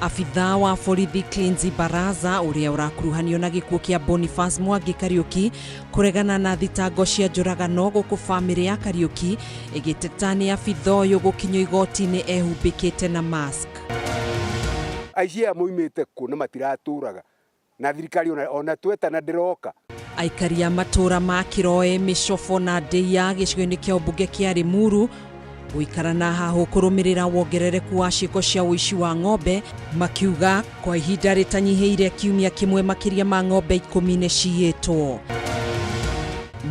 Abithaa wa borithi Cleansi Baraza ũrĩa ũrakuruhanio na gĩkuũ kĩa Boniface Mwangi Kariũki kũregana na thitango cia njũragano gũkũ bamĩrĩ ya Kariũki ĩgĩteta nĩ abithaa ũyũ gũkinyio igoti-inĩ ehumbĩkĩte na mask. Aici aya moimĩte kũ na matiratũraga na thirikari ona twetana ndĩroka. Aikari a matũũra ma Kĩroe, Mĩcobo na Ndĩia gĩcigo-inĩ kĩa ũmbunge kĩa Limuru gũikara na hahũ kũrũmĩrĩra wongerereku wa ciĩko cia ũici wa ng'ombe, makiuga kwa ihinda rĩtanyihĩire kiumia kĩmwe makĩria ma ng'ombe 10 nĩ ciyĩtwo.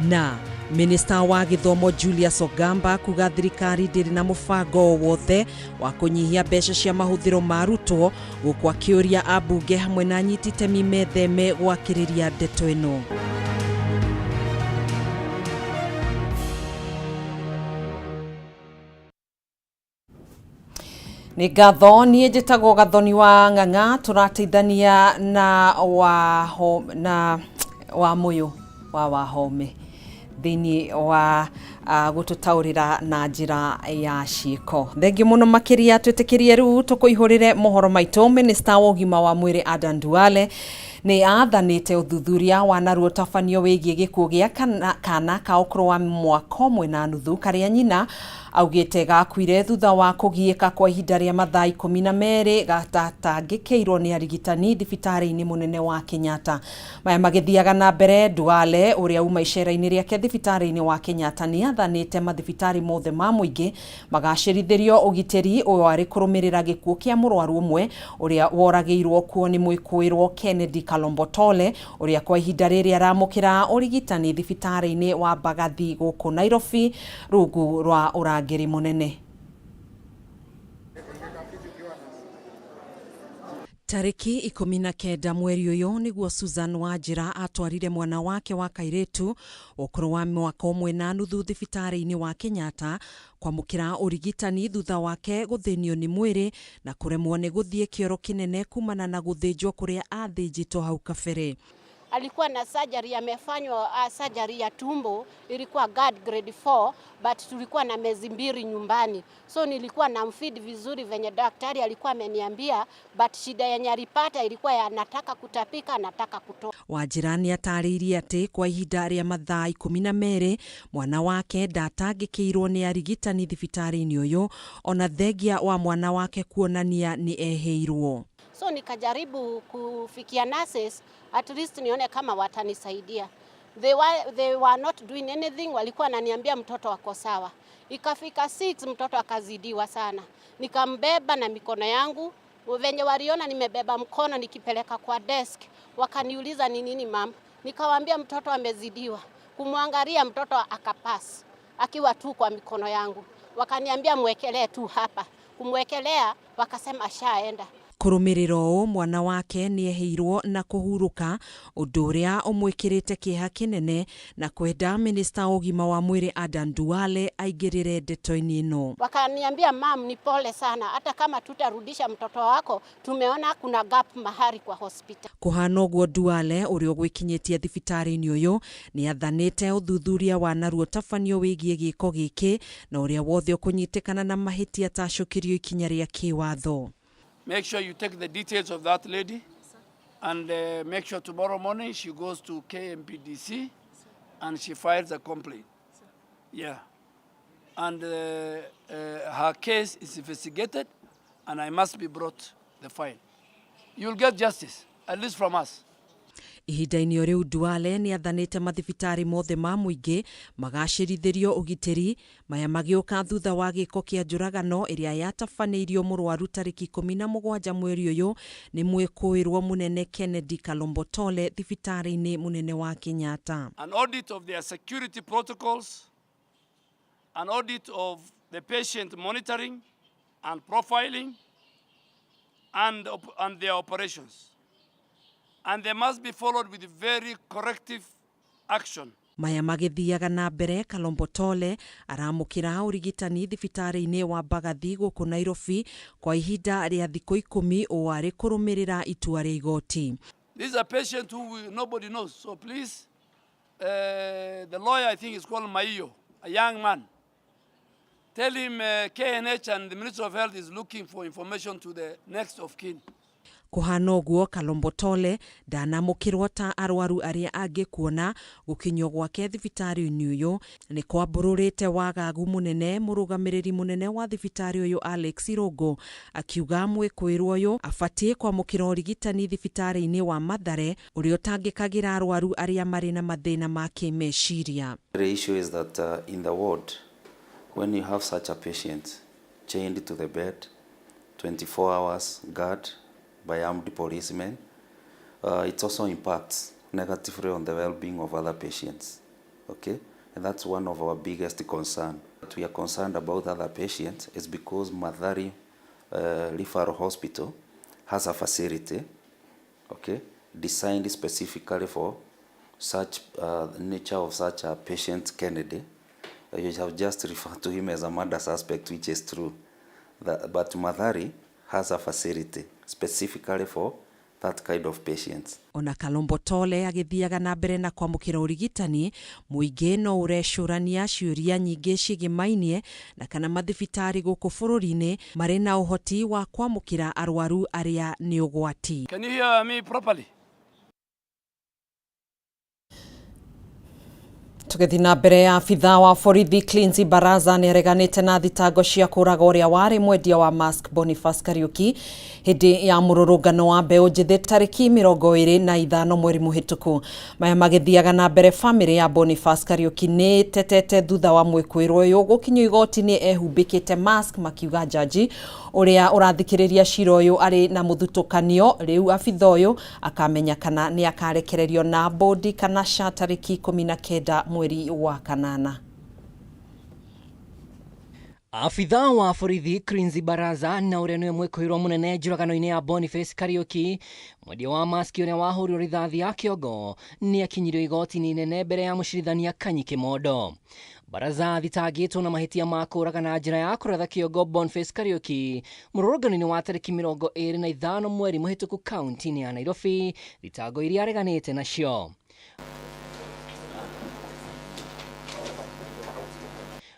Na Minista wa gĩthomo Julius Ogamba kuga thirikari ndĩrĩ na mũbango o wothe wa kũnyihia mbeca cia mahũthĩro ma arutwo, gũkũ akĩũria ambunge hamwe na anyiti itemi metheme gwakĩrĩria ndeto ĩno. Nĩ ngatho, niĩ njĩtagwo Gathoni wa Ng'ang'a, tũrateithania na wa ho, na wa mũyũ wa Wahome thĩinĩ wa gũtũtaũrĩra na njĩra ya ciĩko. Thengiũ mũno makĩria, twĩtĩkĩrie rĩu tũkũihũrĩre mohoro maitũ. Minista wa ũgima wa mwĩrĩ Adan Duale nĩ aathanĩte ũthuthuria wa narua ũtabanio wĩgiĩ gĩkuũ gĩa kana ka ũkũrũ wa mwaka ũmwe na nuthu karĩa nyina augĩte gakuire thutha wa kũgiĩka kwa ihinda rĩa mathaa 12 gatatangĩkĩirwo nĩ arigitani thibitarĩ-inĩ mũnene wa Kenyatta. Maya magĩthiaga na mbere, Duale ũrĩa uma icera-inĩ rĩake thibitarĩ-inĩ wa Kenyatta nĩ athanĩte mathibitarĩ mothe ma mũingĩ magacĩrithĩrio ũgitĩri, ũyũ arĩ kũrũmĩrĩra gĩkuũ kĩa mũrwaru ũmwe ũrĩa woragĩirwo kuo nĩ mwĩkũĩrwo Kennedy Kalombotole ũrĩa kwa ihinda rĩrĩ aramũkĩra ũrigitani thibitarĩ-inĩ wa Mbagathi gũkũ Nairobi rungu rwa ũrangĩri mũnene. Tarĩki 19 mweri ũyũ nĩguo Susan Wanjĩra atwarire mwana wake wa kairĩtu ũkũrũ wa mwaka ũmwe na nuthu thibitarĩ-inĩ wa Kenyatta kwamũkĩra ũrigitani thutha wake gũthĩnio nĩ mwĩrĩ na kũremwo nĩ gũthiĩ kĩoro kĩnene kumana na gũthĩnjwo kũrĩa athĩnjĩtwo hau kabere. Alikuwa na surgery amefanywa, surgery ya tumbo ilikuwa GARD grade 4, but tulikuwa na miezi 2 nyumbani, so nilikuwa namfeed vizuri venye daktari alikuwa ameniambia, but shida yenye alipata ilikuwa ya anataka kutapika, anataka kutoa. Wanjĩra nĩ atarĩirie atĩ kwa ihinda rĩa mathaa 12 mwana wake ndatangĩkĩirwo nĩ arigitani thibitarĩ-inĩ ũyũ, ona thengia wa mwana wake kuonania nĩ ehĩirwo. So nikajaribu kufikia nurses at least nione kama watanisaidia. They were not doing anything, walikuwa wananiambia mtoto ako sawa. Ikafika 6 mtoto akazidiwa sana. Nikambeba na mikono yangu, venye waliona nimebeba mkono nikipeleka kwa desk, wakaniuliza ni nini mam? Nikawaambia mtoto amezidiwa. Kumwangalia mtoto akapass akiwa tu kwa mikono yangu. Wakaniambia mwekelee tu hapa. Kumwekelea wakasema ashaenda. Kũrũmĩrĩra ũũ mwana wake nĩeheirwo na kũhurũka, ũndũ ũrĩa ũmwĩkĩrĩte kĩeha kĩnene na kwenda minista wa ũgima wa mwĩrĩ Adan Duale aingĩrĩre ndeto-inĩ ĩno. Wakaniambia mam, ni pole sana, hata kama tutarudisha mtoto wako tumeona kuna gap mahali kwa hospital. Kũhana ũguo Duale ũrĩa ũgwĩkinyĩtie thibitarĩ-inĩ ũyũ nĩathanĩte ũthuthuria wa narua ũtabanio wĩgiĩ gĩko gĩkĩ na ũrĩa wothe ũkũnyitĩkana na mahĩtia atacũkĩrio ikinya rĩa kĩwatho. Make sure you take the details of that lady and make sure tomorrow morning she goes to KMPDC and she files a complaint. Yeah. And her case is investigated and I must be brought the file. You'll get justice, at least from us. Ihinda-inĩ o rĩu Duale nĩathanĩte mathibitarĩ mothe ma mũingĩ magacĩrithĩrio ũgitĩri, maya magĩũka thutha wa gĩko kĩa njũragano ĩrĩa yatabanĩirio mũrwaru tarĩki 17 mweri ũyũ nĩ mwĩkũĩrwo mũnene Kennedy Kalombotole thibitarĩ-inĩ mũnene wa Kenyatta. An audit of their security protocols, an audit of the patient monitoring and profiling and their operations. And they must be followed with very corrective action. Maya magĩthiaga na mbere, Kalombotole aramũkĩra ũrigitani thibitarĩ-inĩ wa Mbagathi gũkũ Nairobi kwa ihinda rĩa thikũ 10 ũũ arĩ kũrũmĩrĩra itua rĩa igoti. This is a patient who nobody knows, so please, the lawyer I think is called Maiyo, a young man. Tell him KNH and the Ministry of Health is looking for information to the next of kin. Kũhana ũguo Kalombotole ndanamũkĩrwo ta arwaru arĩa angĩ kuona gũkinyio gwake thibitarĩ-inĩ ũyũ nĩ kwambũrũrĩte wagagu mũnene. Mũrũgamĩrĩri mũnene wa thibitarĩ ũyũ Alex Irũngũ akiuga mwĩkũĩrwo ũyũ abatiĩ kwamũkĩra ũrigitani thibitarĩ-inĩ wa Mathare ũrĩa ũtangĩkagĩra arwaru arĩa marĩ na mathĩna ma kĩmeciria. The issue is that in the ward, when you have such a patient chained to the bed, 24 hours guard by armed policemen, it also impacts negatively on the well-being of other patients. Okay, and that's one of our biggest concern. That we are concerned about other patients is because Mathari Referral Hospital has a facility, okay, designed specifically for such nature of such a patient Kennedy. You have just referred to him as a murder suspect, which is true. But Mathari has a facility specifically for that kind of patients. Ona Kalombotole agĩthiaga na mbere na kwamũkĩra ũrigitani, mũingĩ no ũrecũrania ciũria nyingĩ ciĩgĩmainie na kana mathibitarĩ gũkũ bũrũri-inĩ marĩ na ũhoti wa kwamũkĩra arwaru arĩa nĩ ũgwati. Can you hear me properly? Tũgĩthiĩ na mbere ya abithaa wa borithi Cleansi Baraza nĩ areganĩte na thitango cia kũraga ũrĩa warĩ mwendia wa mask Boniface Kariuki hĩndĩ ya mũrũrũngano wa mbeũ njĩthĩ tarĩki 25 mweri mũhĩtũku. Maya magĩthiaga na mbere bamĩrĩ ya Boniface Kariuki nĩ ĩtetete thutha wa mwĩkũĩrwo ũyũ gũkinyio igoti-inĩ ehumbĩkĩte mask, makiuga jaji ũrĩa ũrathikĩrĩria cira ũyũ arĩ na mũthutũkanio. Rĩu abitha ũyũ akamenya kana nĩ akarekererio na bodi kana ca tarĩki 19 mweri wa kanana. Abithaa wa borithi Cleansi Baraza na ũrĩa nĩwe mwĩkũĩrwo mũnene njũragano-inĩ ya Boniface Kariuki, mwendia wa maski ũrĩa wahũrirwo rithathi ya kĩongo, nĩ akinyirio igoti-inĩ inene mbere ya mũcirithania Kanyi Kimondo. Baraza athitangĩtwo na mahĩtia ma kũũraga na njĩra ya kũratha kĩongo Boniface Kariuki mũrũrũngano-inĩ wa tarĩki 25 mweri mũhĩtũku kaunti-inĩ ya Nairobi, thitango iria areganĩte nacio.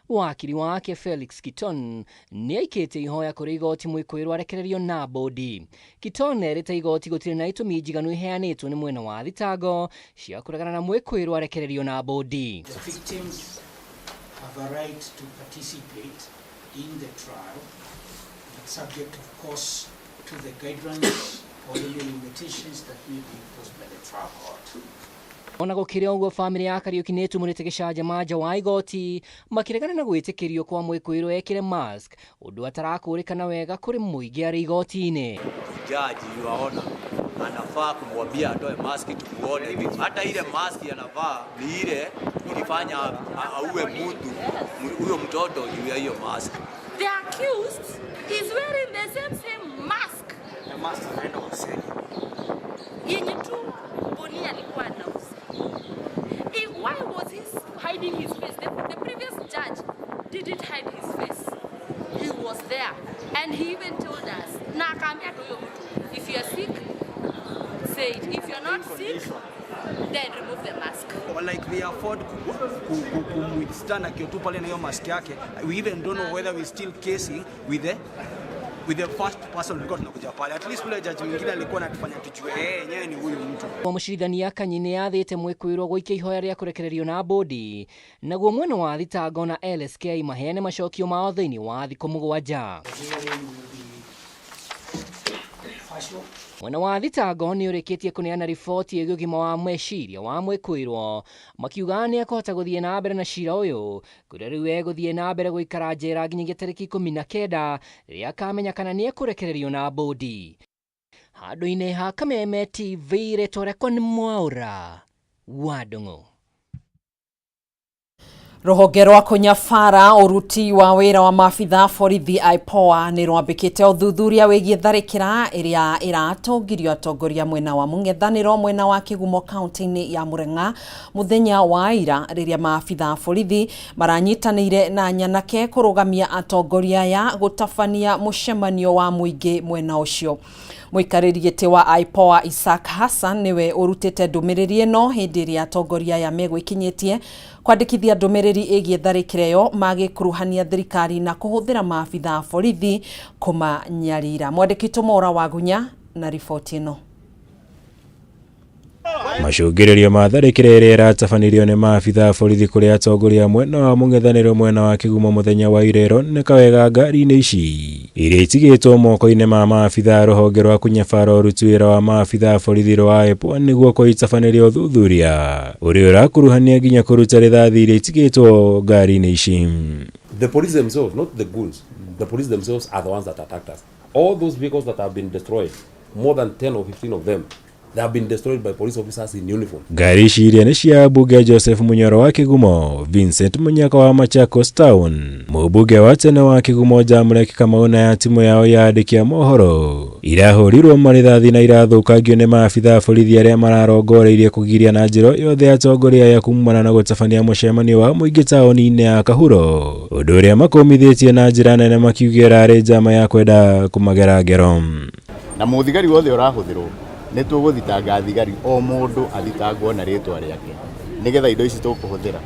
Wakiri wake Felix Kiton nĩ aikĩtie ihoya kũrĩ igoti mwĩkũĩrwo arekererio na bodi. Kiton erĩte igoti gũtirĩ na itũmi njiganu iheanĩtwo nĩ mwena wa thitango cia kũregana na mwĩkũĩrwo arekererio na bodi. The victims have a right to participate in the trial, but subject of course to the guidelines or any limitations that may be imposed by the trial court. Ona gũkĩrĩ ũguo bamĩrĩ ya Kariuki nĩ ĩtumũrĩte gĩcanjama nja wa igoti makĩregana na gwĩtĩkĩrio kwa mwĩkũĩrwo ekĩre mask, ũndũ atarakũrĩkana wega kũrĩ mũingĩ arĩ igoti-inĩ. Jaji yuaona anafaa kumwambia atoe maski tumuone hivi. Hata ile maski anavaa ni ile ilifanya auwe mtu huyo mtoto juu ya hiyo mask. The accused is wearing the same mask. The mask anaenda ofisini. Yenye tu Boni alikuwa anauza. Why was he hiding his face? The previous judge didn't hide his face. He was there and he even told us, na akaambia tu huyo mtu, if you are sick, say it. If you are not sick, then remove the mask. Like they afford kumwithstand akiwa tu pale na hiyo mask yake. We even don't know whether we still casing with the first person tulikuwa tunakuja pale. At least ule judge mwingine alikuwa anatufanya tujue yeye yenyewe ni huyu mtu. Mũcirithania Kanyi nĩ athĩte mwĩkũĩrwo gũikia ihoya rĩa kũrekererio na bodi, naguo mwena wa thitango na LSK maheane macokio mao thĩinĩ wa thikũ 7. Mwena wa thitango nĩ ũrĩkĩtie kũneana riboti ĩgiĩ ũgima wa meciria wa mwĩkũĩrwo, makiuga nĩ ekũhota gũthiĩ na mbere na cira ũyũ kũrĩa rĩu egũthiĩ na mbere gũikara njera nginyagia tarĩki 19 rĩrĩa akamenya kana nĩ ekũrekererio na bodi. Handũ-inĩ ha Kameme TV, rĩtwa rĩakwa nĩ Mwaũra wa Ndung'u. Rũhonge rwa kũnyabara ũruti wa wĩra wa maabitha borithi IPOA nĩ rwambĩkĩte ũthuthuria wĩgiĩ tharĩkĩra ĩrĩa ĩratongirio atongoria mwena wa mũng'ethanĩro mwena wa Kĩgumo kaunti-inĩ ya Murang'a mũthenya wa ira rĩrĩa maabitha borithi maranyitanĩire na nyanake kũrũgamia atongoria aya gũtabania mũcemanio wa mũingĩ mwena ũcio. Mũikarĩri gĩtĩ wa IPOA Isaac Hassan nĩwe ũrutĩte ndũmĩrĩri ĩno hĩndĩ ĩrĩa atongoria aya megwĩkinyĩtie kwandĩkithia ndũmĩrĩri ĩgiĩ tharĩkĩra ĩyo magĩkuruhania thirikari na kũhũthĩra maabitha a borithi kũmanyarira. Mwandĩki witũ Maura Wagunya Na riboti ĩno. Macũngĩrĩrio ma tharĩkĩra ĩrĩa ĩratabanirio nĩ maabitha a borithi kũrĩ atongoria a mwena wa mũng'ethanĩro mwena wa Kĩgumo mũthenya wa irero nĩ kawega ngari-inĩ ici iria itigĩtwo moko-inĩ ma maabitha a rũhonge rwa kũnyabara ũruti wĩra wa maabitha a borithi rwa IPOA nĩguo kũitabanĩria ũthuthuria ũrĩa ũrakuruhania nginya kũruta rithathi iria itigĩtwo ngari-inĩ ici. The police themselves, not the goons, the police themselves are the ones that attacked us. All those vehicles that have been destroyed, more than 10 or 15 of them, they have been destroyed by police officers in uniform. Ngari ici iria nĩ cia mbunge Joseph Munyoro wa Kĩgumo, Vincent Munyaka wa Machakos Town, mũmbunge wa tene wa Kĩgumo Jamlek Kamau na ya timu yao ya andĩki a mohoro irahũrirwo marĩthathi na irathũkangio nĩ maabitha a borithi arĩa mararongoreirie kũgiria na njĩra yothe atongoria aya kumana na gũtabania mũcemanio wa mũingĩ taũni-inĩ ya Kahuro, ũndũ ũrĩa makũmithĩtie na njĩra nene makiuga ĩrarĩ njama ya kwenda kũmagera ngero. Na mũthigari wothe ũrahũthĩrwo nĩ tũgũthitanga thigari o mũndũ athitangwo na rĩtwa rĩake nĩgetha indo ici tũkũhũthĩra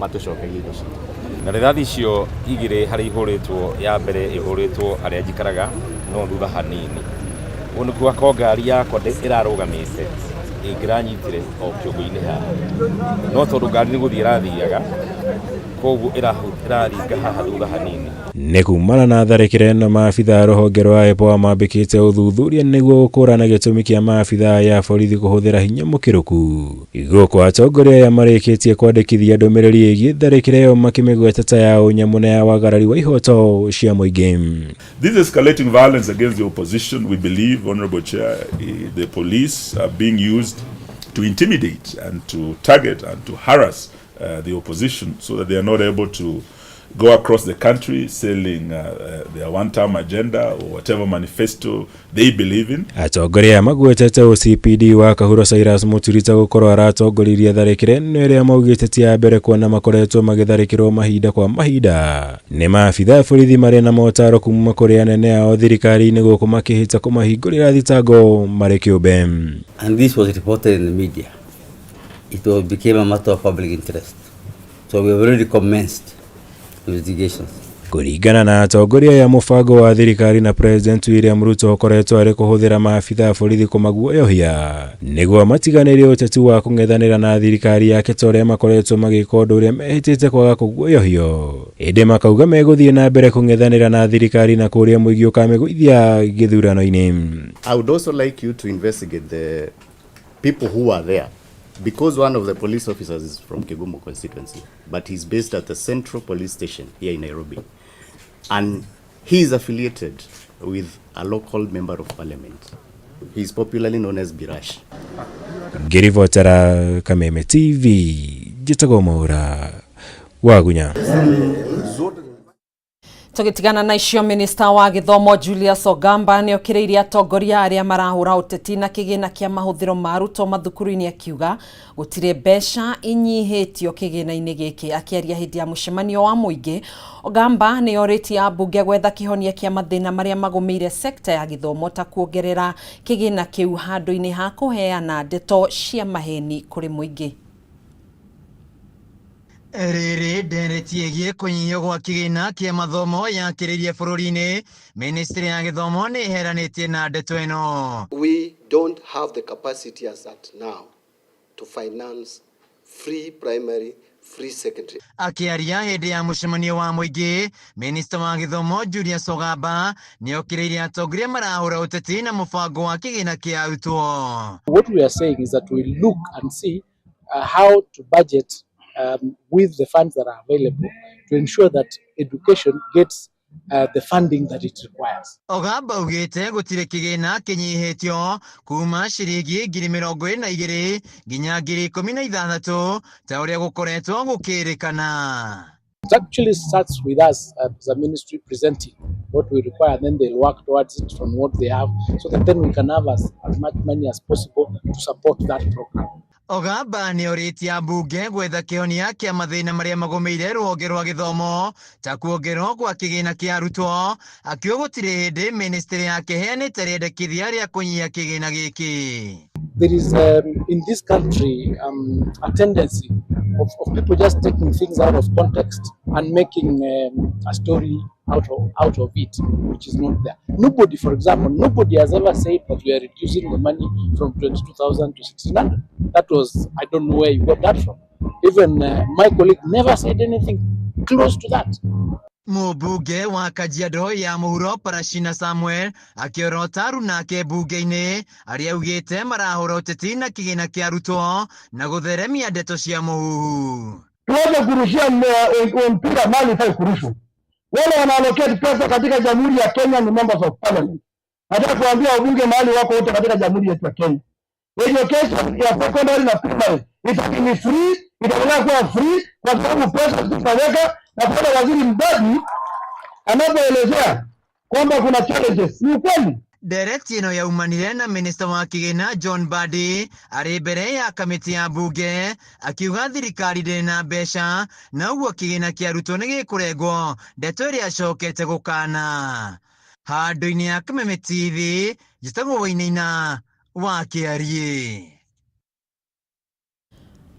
matũcokerie indo citũ. Na rithathi icio igĩrĩ harĩa ihũrĩtwo, ya mbere ihũrĩtwo harĩa njikaraga no thutha hanini, ũguo nĩ kuga ko ngari yakwa ĩrarũgamĩte ĩngĩranyitire o kĩongo-inĩ haha, no tondũ ngari nĩ gũthiĩ ĩrathiaga koguo ĩraringa haha thutha hanini. Nĩ kumana na tharĩkĩra ĩno maabitha a rũhonge rwa IPOA mambĩkĩte ũthuthuria nĩguo gũkũrana gĩtũmi kĩa maabitha aya a borithi kũhũthĩra hinya mũkĩrũku. Gũkũ atongoria aya marĩkĩtie kwandĩkithia ndũmĩrĩri ĩgiĩ tharĩkĩra ĩyo makĩmĩgweta ta ya ũnyamũ na ya wagarari wa ihoto cia mũingĩ. This escalating violence against the opposition, we believe, Honorable Chair, the police are being used to intimidate and to target and to harass the opposition so that they are not able to go across the country selling their one-term agenda or whatever manifesto they believe in. Atongoria aya magwetete OCPD wa Kahuro Cyrus Muturita gũkorwo aratongoririe tharĩkĩra ĩno ĩrĩa maugĩte ti ya mbere kuona makoretwo magĩtharĩkĩrwo mahinda kwa mahinda nĩ maabitha a borithi marĩ na motaro kuma kũrĩ anene ao thirikari-inĩ gũkũ makĩhĩta kũmahingũrĩra thitango marĩ kĩũmbe. And this was reported in the media. It became a matter of public interest. So we have already commenced investigations. Kũringana na atongoria aya mũbango wa thirikari na President William Ruto ũkoretwo arĩ kũhũthĩra maabitha a borithi kũmaguoyohia nĩguo matiganĩrie ũteti wa kũng'ethanĩra na thirikari yake ta ũrĩa makoretwo magĩka ũndũ ũrĩa mehĩtĩte kwaga kũguoyohio, ĩndĩ makauga megũthiĩ na mbere kũng'ethanĩra na thirikari na kũrĩa mũingĩ ũkamĩgũithia gĩthurano-inĩ. I would also like you to investigate the people who are there, because one of the police officers is from Kigumo constituency, but he's based at the Central Police Station here in Nairobi. And he is affiliated with a local member of parliament. He is popularly known as Birash. Ngĩribotera Kameme TV, njĩtagwo Mwaura Wagunya. Tũgĩtigana na icio, minista wa gĩthomo Julius Ogamba nĩ okĩrĩirie atongoria arĩa marahũra ũteti na kĩgĩna kĩa mahũthĩro ma arutwo mathukuru-inĩ, akiuga gũtirĩ mbeca inyihĩtio kĩgĩna-inĩ gĩkĩ. Akĩaria hĩndĩ ya mũcemanio wa mũingĩ, Ogamba nĩ orĩtie ambunge gwetha kĩhonia kĩa mathĩna marĩa magũmĩire sekta ya gĩthomo ta kuongerera kĩgĩna kĩu handũ-inĩ ha kũheana ndeto cia maheni kũrĩ mũingĩ. Rĩrĩ ndereti ĩgiĩ kũnyihio gwa kĩgĩna kĩa mathomo yakĩrĩirie bũrũri-inĩ, ministry ya gĩthomo nĩ ĩheranĩtie na ndeto ĩno. We don't have the capacity as at now to finance free primary, free secondary. Akĩaria hĩndĩ ya mũcemanio wa mũingĩ, minista wa gĩthomo Julius Ogamba nĩ okĩrĩirie atongoria marahũra ũteti na mũbango wa kĩgĩna kĩa arutwo. What we are saying is that we look and see how to budget with the funds that are available to ensure that education gets the funding that it requires. Ogamba augĩte gũtirĩ kĩgĩna kĩnyihĩtio kuma ciringi 22,000 nginya 16,000 ta ũrĩa gũkoretwo gũkĩrĩkana. It actually starts with us as a ministry presenting what we require, and then they'll work towards it from what they have, so that then we can have as much money as possible to support that program. Ogamba nĩ orĩtie ambunge gwetha kĩhonia kĩa mathĩna marĩa magũmĩire rũhonge rwa gĩthomo ta kuongererwo gwa kĩgĩna kĩa arutwo, akiuga gũtirĩ hĩndĩ ministry yake ĩheanĩte rĩendekithia rĩa kũnyihia kĩgĩna gĩkĩ. There is in this country a tendency of people just taking things out of context and making a story out of it, which is not there. Nobody, for example, nobody has ever said that we are reducing the money from 22,000 to 1,600. That was, I don't know where you got that from. Even my colleague never said anything close to that. Mũmbunge wa Kajiado ya mũhuro Parashina Samuel akĩorota aruna ake mbunge-inĩ arĩa augĩte marahũra ũteti na kĩgĩna kĩa arutwo na gũtheremia ndeto cia mũhuhu. Tuweze kurushia mpira mahali haifai kurushwa. Wale wanaallocate pesa katika Jamhuri ya Kenya ni members of parliament. Nataka kuambia wabunge mahali wako wote katika jamhuri yetu ya Kenya, education ya secondary na primary itabaki free, itaendelea kuwa free kwa sababu pesa zitaweka na pale waziri Mbadi anapoelezea kwamba kuna challenges ni ukweli. Ndereti ĩno yaumanire na minista wa kĩgĩna John Mbadi arĩ mbere ya kamĩtĩ ya mbunge akiuga thirikari ndĩrĩ na mbeca na ũguo kĩgĩna kĩa arutwo nĩ gĩkũrengwo, ndeto ĩrĩa acokete gũkana. Handũ-inĩ ya Kameme TV, njĩtagwo Wainaina wa Kĩariĩ.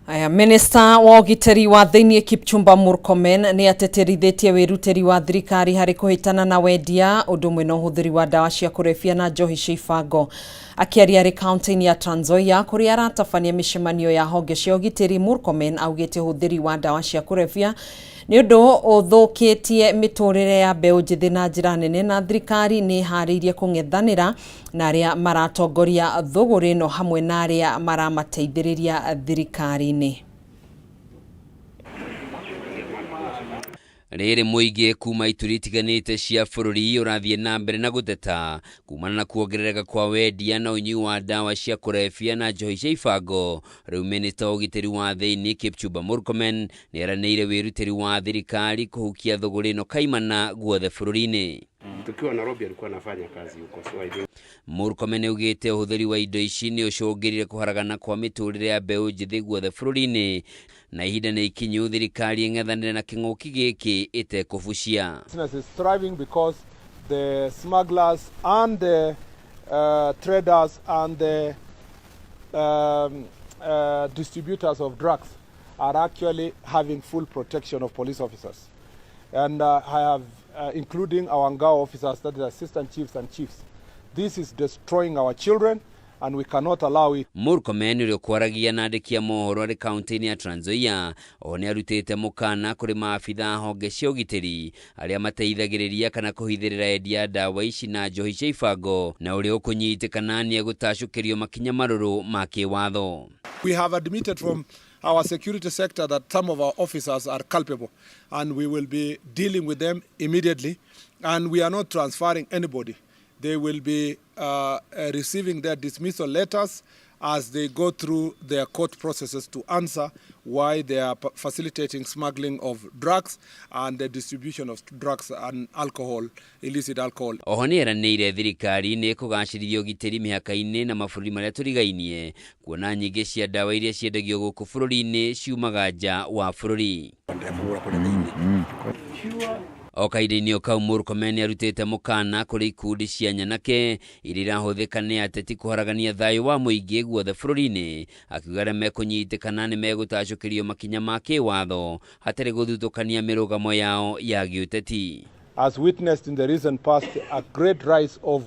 Aya, minista wa ũgitĩri wa thĩinĩ Kipchumba Murkomen nĩ atĩtĩrithĩtie wĩrutĩri wa thirikari harĩ kũhĩtana na wendia ũndũ ũmwe na ũhũthĩri wa ndawa cia kũrebia na njohi cia ibango. Akĩaria arĩ kaunti-inĩ ya Trans Nzoia kũrĩa aratabania mĩcemanio ya honge cia ũgitĩri, Murkomen augĩte ũhũthĩri wa ndawa cia kũrebia nĩ ũndũ ũthũkĩtie mĩtũrĩre ya mbeũ njĩthĩ na njĩra nene na thirikari nĩ ĩharĩirie kũng'ethanĩra na arĩa maratongoria thũgũrĩ ĩno hamwe na arĩa maramateithĩrĩria thirikari-inĩ. Rĩrĩ mũingĩ kuma ituri itiganĩte cia bũrũri ũrathiĩ na mbere na gũteta kumana na kuongerereka kwa wendia na ũnyui wa ndawa cia kũrebia na njohi cia ibango. Rĩu minista wa ũgitĩri wa thĩinĩ Kipchumba Murkomen nĩ eranĩire wĩrutĩri wa thirikari kũhukia thũgũrĩ ĩno kaimana guothe bũrũri-inĩ. Tukiwa Nairobi alikuwa anafanya kazi huko, so I think Murkomen augĩte ũhũthĩri wa indo ici nĩ ũcũngĩrire kũharagana kwa mĩtũrĩre ya mbeũ njĩthĩ guothe bũrũri-inĩ na ihinda nĩ ikinyu thirikari ĩng'ethanĩre na kĩng'ũki gĩkĩ ĩtekũbucia. Business is thriving because the smugglers and the traders and the distributors of drugs are actually having full protection of police officers. And I have, including our Ngao officers, that is assistant chiefs and chiefs. This is destroying our children and we cannot allow it. Murkomen ũrĩa ũkwaragia na andĩki a mohoro arĩ kaunti-inĩ ya Trans Nzoia oho nĩ arutĩte mũkana kũrĩ maabitha a honge cia ũgitĩri arĩa mateithagĩrĩria kana kũhithĩrĩra endia a ndawa ici na njohi cia ibango na ũrĩa ũkũnyitĩkana nĩ egũtacũkĩrio makinya marũrũ ma kĩwatho. We have admitted from our security sector that some of our officers are culpable and we will be dealing with them immediately, and we are not transferring anybody. They will be receiving their dismissal letters as they go through their court processes to answer why they are facilitating smuggling of drugs and the distribution of drugs and alcohol, illicit alcohol. Oho nĩ eranĩire thirikari nĩ ĩkũgacĩrithia ũgitĩri mĩhaka-inĩ na mabũrũri marĩa tũrigainie kuona nyingĩ cia ndawa iria ciendagio gũkũ bũrũri-inĩ ciumaga nja wa bũrũri. O kahinda-inĩ o kau Murkomen nĩ arutĩte mũkana kũrĩ ikundi cia nyanake iria irahũthĩka nĩ ateti kũharagania thayũ wa mũingĩ guothe bũrũri-inĩ akiuga arĩa mekũnyitĩkana nĩ megũtacũkĩrio makinya ma kĩwatho hatarĩ gũthutũkania mĩrũgamo yao ya gĩũteti. As witnessed in the recent past, a great rise of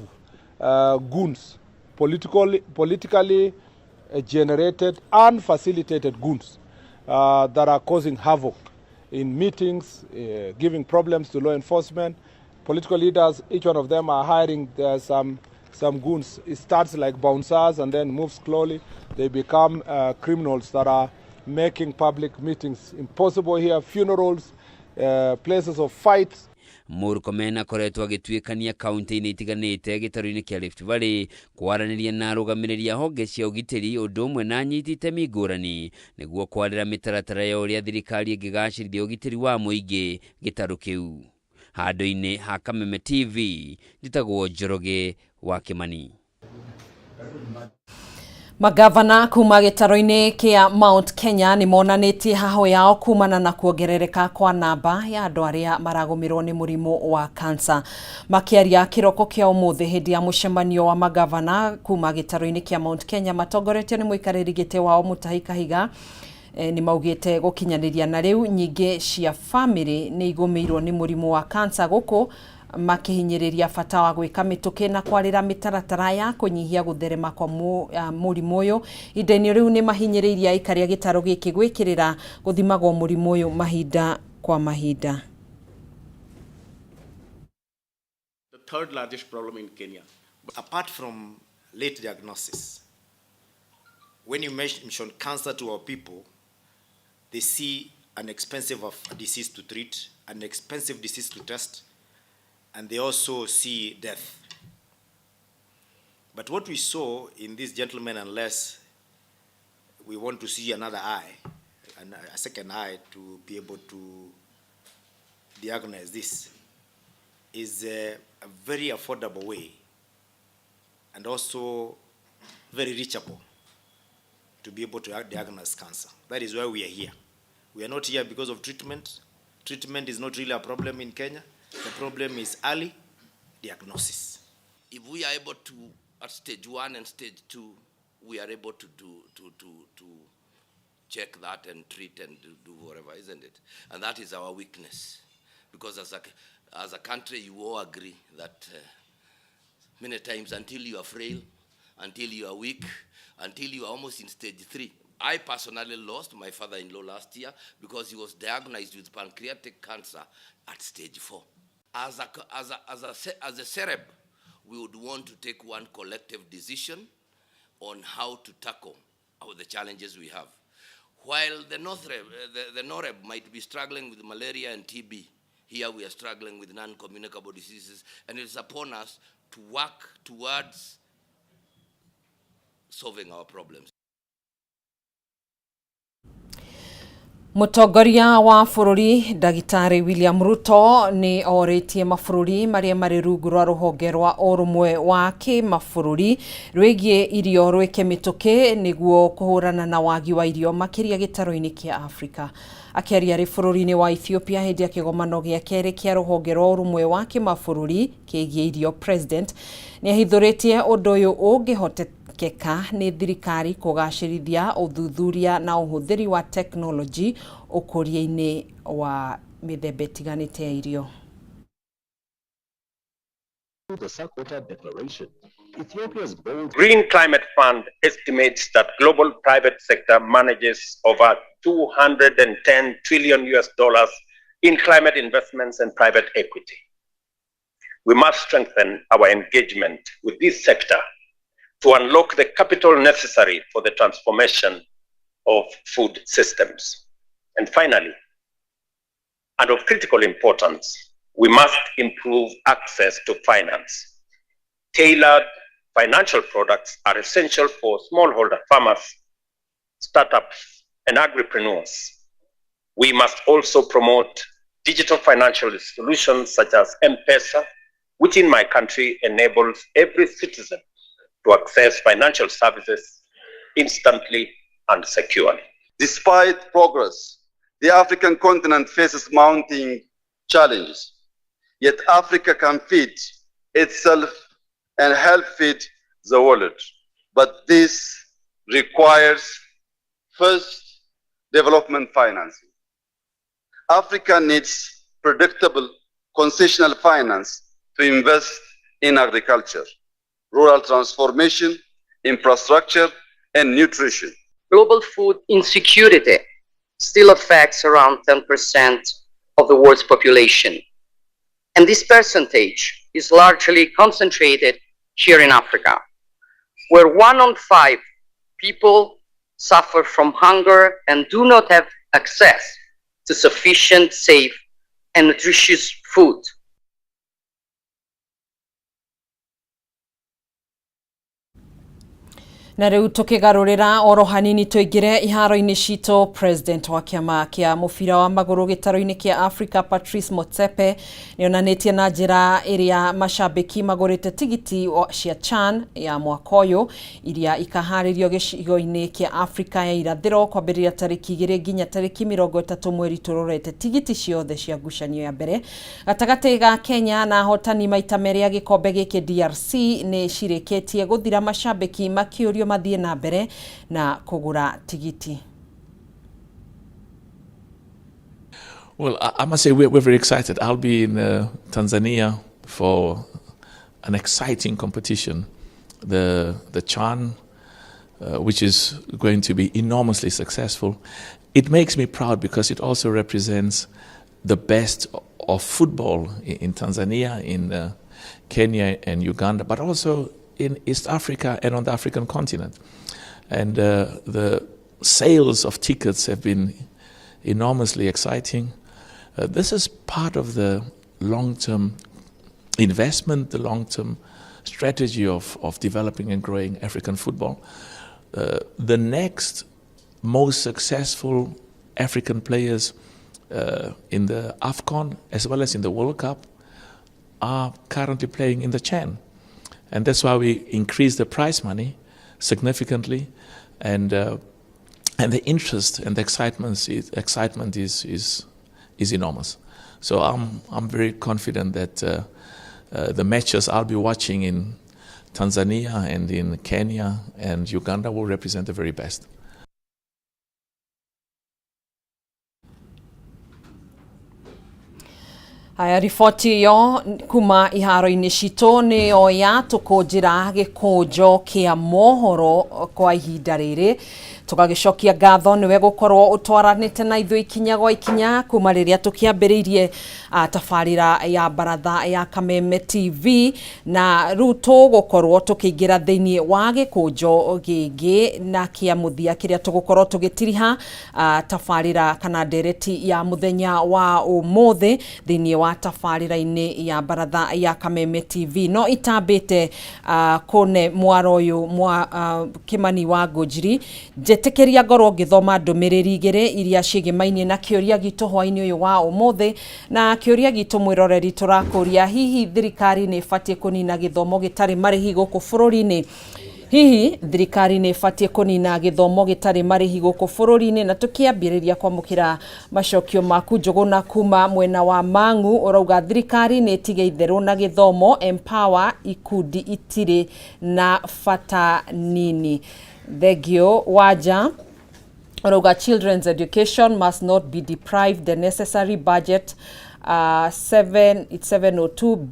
goons, politically generated and facilitated goons that are causing havoc in meetings, giving problems to law enforcement. Political leaders, each one of them are hiring some goons. It starts like bouncers and then moves slowly. They become criminals that are making public meetings impossible here, funerals, places of fights. Murkomen akoretwo agĩtuĩkania kaunti-inĩ itiganĩte gĩtarũ-inĩ kĩa Rift Valley kwaranĩria na arũgamĩrĩri a honge cia ũgitĩri ũndũ ũmwe na anyiti itemi ngũrani nĩguo kwarĩra mĩtaratara ya ũrĩa thirikari ĩngĩgacĩrithia ũgitĩri wa mũingĩ gĩtarũ kĩu. Handũ-inĩ ha Kameme TV njĩtagwo Njoroge wa Kĩmani. Magavana kuma gĩtaro-inĩ kĩa Mount Kenya nĩ monanĩtie hahũ yao kumana na kuongerereka kwa namba ya andũ arĩa maragũmĩrwo nĩ mũrimũ wa kansa. Makĩaria kĩroko kĩa ũmũthĩ hĩndĩ ya mũcemanio wa magavana kuma gĩtaro-inĩ kĩa Mount Kenya matongoretio nĩ mũikarĩri gĩtĩ wao Mutahi Kahiga. Nĩ maugĩte gũkinyanĩria na rĩu nyingĩ cia famĩlĩ nĩ igũmĩirwo nĩ mũrimũ wa kansa gũkũ makĩhinyĩrĩria bata wa gwĩka mĩtũkĩ na kwarĩra mĩtaratara ya kũnyihia gũtherema kwa mũrimũ ũyũ. Ihinda-inĩ rĩu nĩ mahinyĩrĩirie aikari a gĩtarũ gĩkĩ gwĩkĩrĩra gũthimagwo mũrimũ ũyũ mahinda kwa mahinda. The third largest problem in Kenya. Apart from late diagnosis, when you mention cancer to our people, they see an expensive of disease to treat, an expensive disease to test, and they also see death. But what we saw in this gentleman, unless we want to see another eye, and a second eye to be able to diagnose this, is a very affordable way and also very reachable to be able to diagnose cancer. That is why we are here. We are not here because of treatment. Treatment is not really a problem in Kenya. The problem is early diagnosis. If we are able to, at stage 1 and stage 2, we are able to check that and treat and do whatever, isn't it? And that is our weakness. Because as a country, you all agree that many times until you are frail, until you are weak, until you are almost in stage 3. I personally lost my father-in-law last year because he was diagnosed with pancreatic cancer at stage 4. As a CEREB, we would want to take one collective decision on how to tackle the challenges we have. While the NOREB might be struggling with malaria and TB, here we are struggling with non-communicable diseases, and it's upon us to work towards solving our problems. Mũtongoria wa bũrũri Ndagĩtarĩ William Ruto nĩ orĩtie mabũrũri marĩa marĩ rungu rwa rũhonge rwa ũrũmwe wa kĩmabũrũri rwĩgiĩ irio rwĩke mĩtũkĩ nĩguo kũhũrana na wagi wa irio makĩria gĩtarũ-inĩ kĩa Afrika. Akĩaria arĩ bũrũri-inĩ wa Ethiopia hĩndĩ ya kĩgomano gĩa kerĩ kĩa rũhonge rwa ũrũmwe wa kĩmabũrũri kĩgiĩ irio, President nĩ ahithũrĩtie ũndũ ũyũ ũngĩhotekeka nĩ thirikari kũgacĩrithia ũthuthuria na ũhũthĩri wa tekinoronjĩ ũkũria-inĩ wa mĩthemba ĩtiganĩte ya irio. The Seqota Declaration, Ethiopia's bold Green Climate Fund estimates that global private sector manages over $210 trillion US in climate investments and private equity. We must strengthen our engagement with this sector to unlock the capital necessary for the transformation of food systems. And finally, and of critical importance, we must improve access to finance. Tailored financial products are essential for smallholder farmers, startups, and agripreneurs. We must also promote digital financial solutions such as M-Pesa, which in my country enables every citizen to access financial services instantly and securely. Despite progress, the African continent faces mounting challenges. Yet Africa can feed itself and help feed the world. But this requires, first, development financing. Africa needs predictable concessional finance to invest in agriculture, rural transformation, infrastructure, and nutrition. Global food insecurity still affects around 10% of the world's population. And this percentage is largely concentrated here in Africa, where 1 in 5 people suffer from hunger and do not have access to sufficient, safe, and nutritious food. Na rĩu tũkĩgarũrĩra oro hanini tũingĩre iharo-inĩ citũ. President wa kĩama kĩa mũbira wa magũrũ gĩtarũ-inĩ kĩa Africa Patrice Motsepe nĩonanĩtie na njĩra ĩrĩa macambĩki magũrĩte tigiti cia CHAN ya mwaka ũyũ iria ikaharĩrio gĩcigo-inĩ kĩa Africa ya irathĩro kwambĩrĩria tarĩki 2 nginya tarĩki 30 mweri tũrorete tigiti ciothe cia ngucanio ya mbere gatagatĩ ga Kenya na ahotani maita merĩ ya gĩkombe gĩkĩ DRC nĩ cirĩkĩtie gũthira macambĩki makĩũrio mathiĩ na mbere na kũgũra tigiti. Well, I must say we're very excited. I'll be in Tanzania for an exciting competition, the CHAN, which is going to be enormously successful. It makes me proud because it also represents the best of football in Tanzania, in Kenya and Uganda, but also in East Africa and on the African continent. And the sales of tickets have been enormously exciting. This is part of the long-term investment, the long-term strategy of developing and growing African football. The next most successful African players in the AFCON as well as in the World Cup are currently playing in the CHAN. And that's why we increased the prize money significantly, and the interest and the excitement is enormous. So I'm very confident that the matches I'll be watching in Tanzania and in Kenya and Uganda will represent the very best. Haya, riboti ĩyo kuma iharo-inĩ citũ nĩyo ya tũkũnjĩra gĩkũnjo kĩa mohoro kwa ihinda rĩrĩ. Tũgagĩcokia ngatho nĩwe gũkorwo ũtwaranĩte na ithuĩ ikinya gwa ikinya kuma rĩrĩa tũkĩambĩrĩirie tabarĩra ya baratha ya Kameme TV, na rĩu tũgũkorwo tũkĩingĩra thĩinĩ wa gĩkũnjo gĩngĩ na kĩa mũthia kĩrĩa tũgũkorwo tũgĩtiriha tabarĩra kana ndereti ya mũthenya wa ũmũthĩ thĩinĩ wa tabarĩra-inĩ ya baratha ya Kameme TV. No itambĩte kũne mwaro ũyũ mwa Kimani wa Ngũnjiri, njĩtĩkĩria ngorwo ngĩthoma ndũmĩrĩri igĩrĩ iria ciĩgĩmainie na kĩũria gitũ hwaĩ-inĩ ũyũ wa ũmũthĩ. Na kĩũria gitũ mwĩroreri tũrakũria, hihi thirikari nĩ ĩbatiĩ kũnina gĩthomo gĩtarĩ marĩhi gũkũ bũrũri-inĩ? Hihi thirikari nĩ ĩbatiĩ kũnina gĩthomo gĩtarĩ marĩhi gũkũ bũrũri-inĩ? Na tũkĩambĩrĩria kwamũkĩra macokio maku Njũgũna kuma mwena wa Mang'u, ũrauga thirikari nĩ ĩtige itherũ na gĩthomo, empower ikundi itirĩ na bata nini. Thengio Wanja ũrauga children's education must not be deprived the necessary budget. It's 702.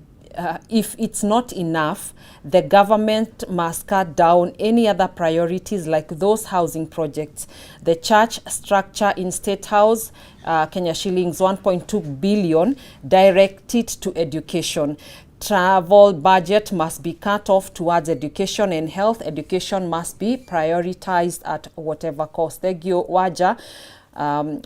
If it's not enough, the government must cut down any other priorities like those housing projects. The church structure in State House, Kenya shillings 1.2 billion, directed to education. Travel budget must be cut off towards education and health. Education must be prioritized at whatever cost. Thank you, Waja.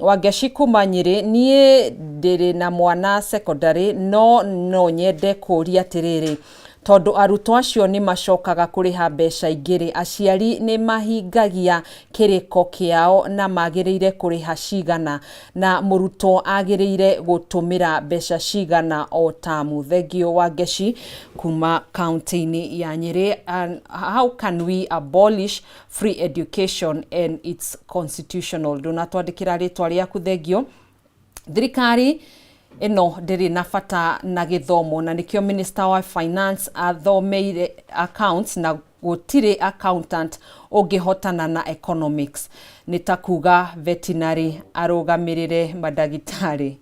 Wangeshi kuma Nyĩrĩ, niĩ ndĩrĩ na mwana secondary, no nyende kũũria atĩrĩrĩ, tondũ arutwo acio nĩ macokaga kũrĩha mbeca ingĩ-rĩ, aciari nĩ mahingagia kĩrĩko kĩao na magĩrĩire kũrĩha cigana, na mũrutwo agĩrĩire gũtũmĩra mbeca cigana o tamu? Thengio Wangeshi kuma kaunti-inĩ ya Nyĩrĩ. And how can we abolish free education and its constitutional? Ndũnatwandĩkĩra rĩtwa rĩaku, thengio. Thirikari ĩno ndĩrĩ na bata na gĩthomo, na nĩkĩo Minister wa Finance athomeire accounts, na gũtirĩ accountant ũngĩhotana na economics. Nĩ ta kuga veterinary arũgamĩrĩre mandagĩtarĩ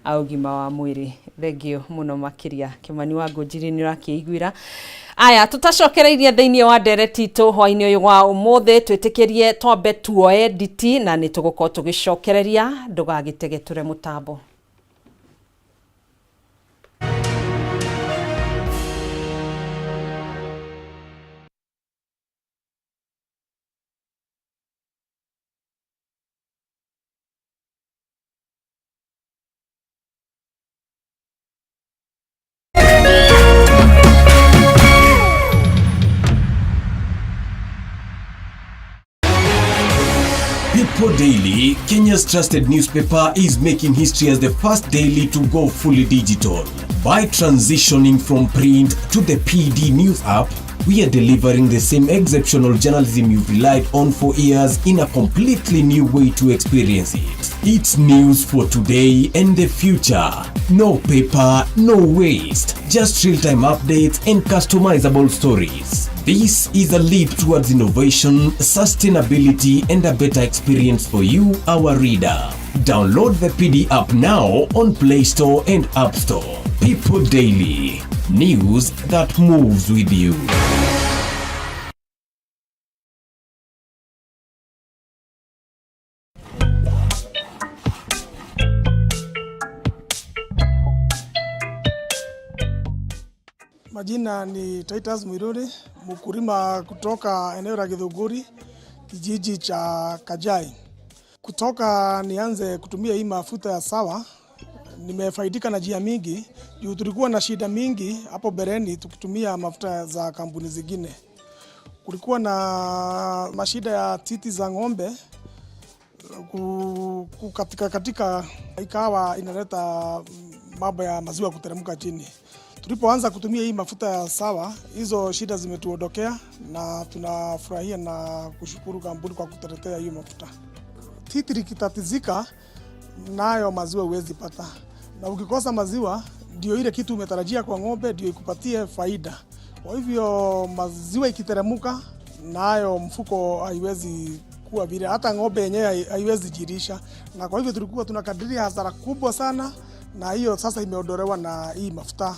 a ũgima wa mwĩrĩ. Thengio mũno makĩria Kimani wa Ngũnjiri, nĩ ũrakĩiguĩra. Aya, tũtacokereirie thĩinĩ wa ndereti itũ hwaĩ-inĩ ũyũ wa ũmũthĩ, twĩtĩkĩrie twambe tuoe nditi na nĩ tũgũkorwo tũgĩcokereria. Ndũgagĩtegetũre mũtambo. People Daily, Kenya's trusted newspaper, is making history as the first daily to go fully digital. By transitioning from print to the PD News app, we are delivering the same exceptional journalism you've relied on for years in a completely new way to experience it. It's news for today and the future. No paper, no waste. Just real-time updates and customizable stories. This is a leap towards innovation, sustainability, and a better experience for you, our reader. Download the PD app now on Play Store and App Store. People Daily, news that moves with you. Majina ni Titus Mwiruri, mkulima kutoka eneo la Githunguri, kijiji cha Kajai. Kutoka nianze kutumia hii mafuta ya Sawa, nimefaidika na njia mingi juu tulikuwa na shida mingi hapo bereni tukitumia mafuta za kampuni zingine. Kulikuwa na mashida ya titi za ng'ombe kukatika katika, ikawa inaleta mambo ya maziwa kuteremka chini. Tulipoanza kutumia hii mafuta ya Sawa, hizo shida zimetuondokea na tunafurahia na kushukuru kampuni kwa kutuletea hiyo mafuta. Titi likitatizika, nayo maziwa huwezi pata, na ukikosa maziwa ndio ile kitu umetarajia kwa ng'ombe ndio ikupatie faida. Kwa hivyo maziwa ikiteremuka, nayo mfuko haiwezi kuwa vile, hata ng'ombe yenyewe haiwezi jirisha, na kwa hivyo tulikuwa tunakadiria hasara kubwa sana, na hiyo sasa imeondolewa na hii mafuta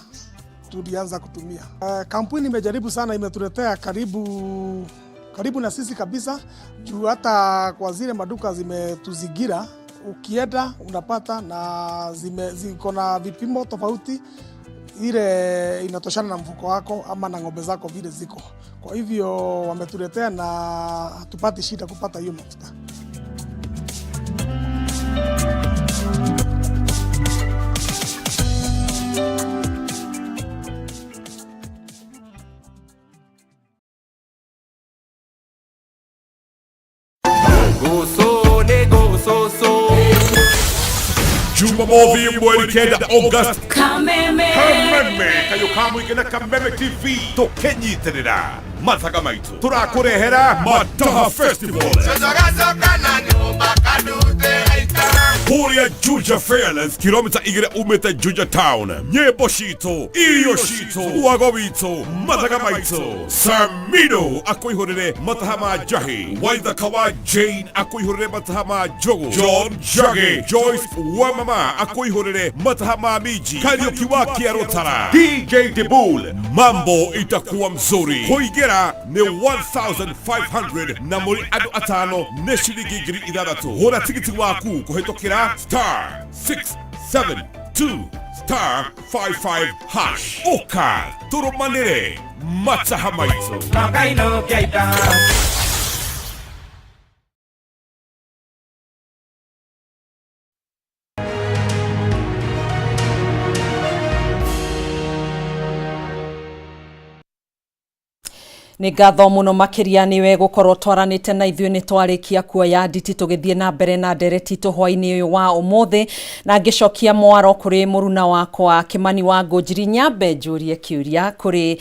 tulianza kutumia. Kampuni imejaribu sana, imetuletea karibu karibu na sisi kabisa, juu hata kwa zile maduka zimetuzingira, ukienda unapata na ziko na vipimo tofauti, ile inatoshana na mfuko wako ama na ng'ombe zako vile ziko. Kwa hivyo wametuletea na hatupati shida kupata hiyo mafuta. Jumamothi mweri 9 August Kameme. Kameme kayo kamwike na Kameme TV tukinyitirira mathaga maitu turakũrehera Mataha Festival kũrĩa Juja Fairlands kilomita 2 umĩte Juja Town. Nyĩmbo citũ, irio citũ, wago witũ, mathaga maitũ. Samido akũihũrĩre mataha ma njahi, Waithaka wa Jane akũihũrĩre mataha ma njogu, John Njagi, Joyce Wamama akũihũrĩre mataha ma minji, Kariuki wa Kĩarũtara, DJ Dibul, mambo itakuwa mzuri. Kũingĩra nĩ 1500 na mũrĩ andũ atano nĩ ciringi 6000. Hũra tigiti waku kũhĩtũkĩra star 672 star 55 hash. Ũka tũrũmanĩre mataha maitũ. Nĩ ngatho mũno makĩria nĩwe gũkorwo twaranĩte na ithuĩ. Nĩ twarĩkia kuoya nditi tũgĩthiĩ na mbere na ndereti itũ hwaĩ-inĩ ũyũ wa ũmũthĩ, na ngĩcokia mwaro kũrĩ mũruna wakwa Kĩmani wa Ngũnjiri. Nyambe njũrie kĩũria kũrĩ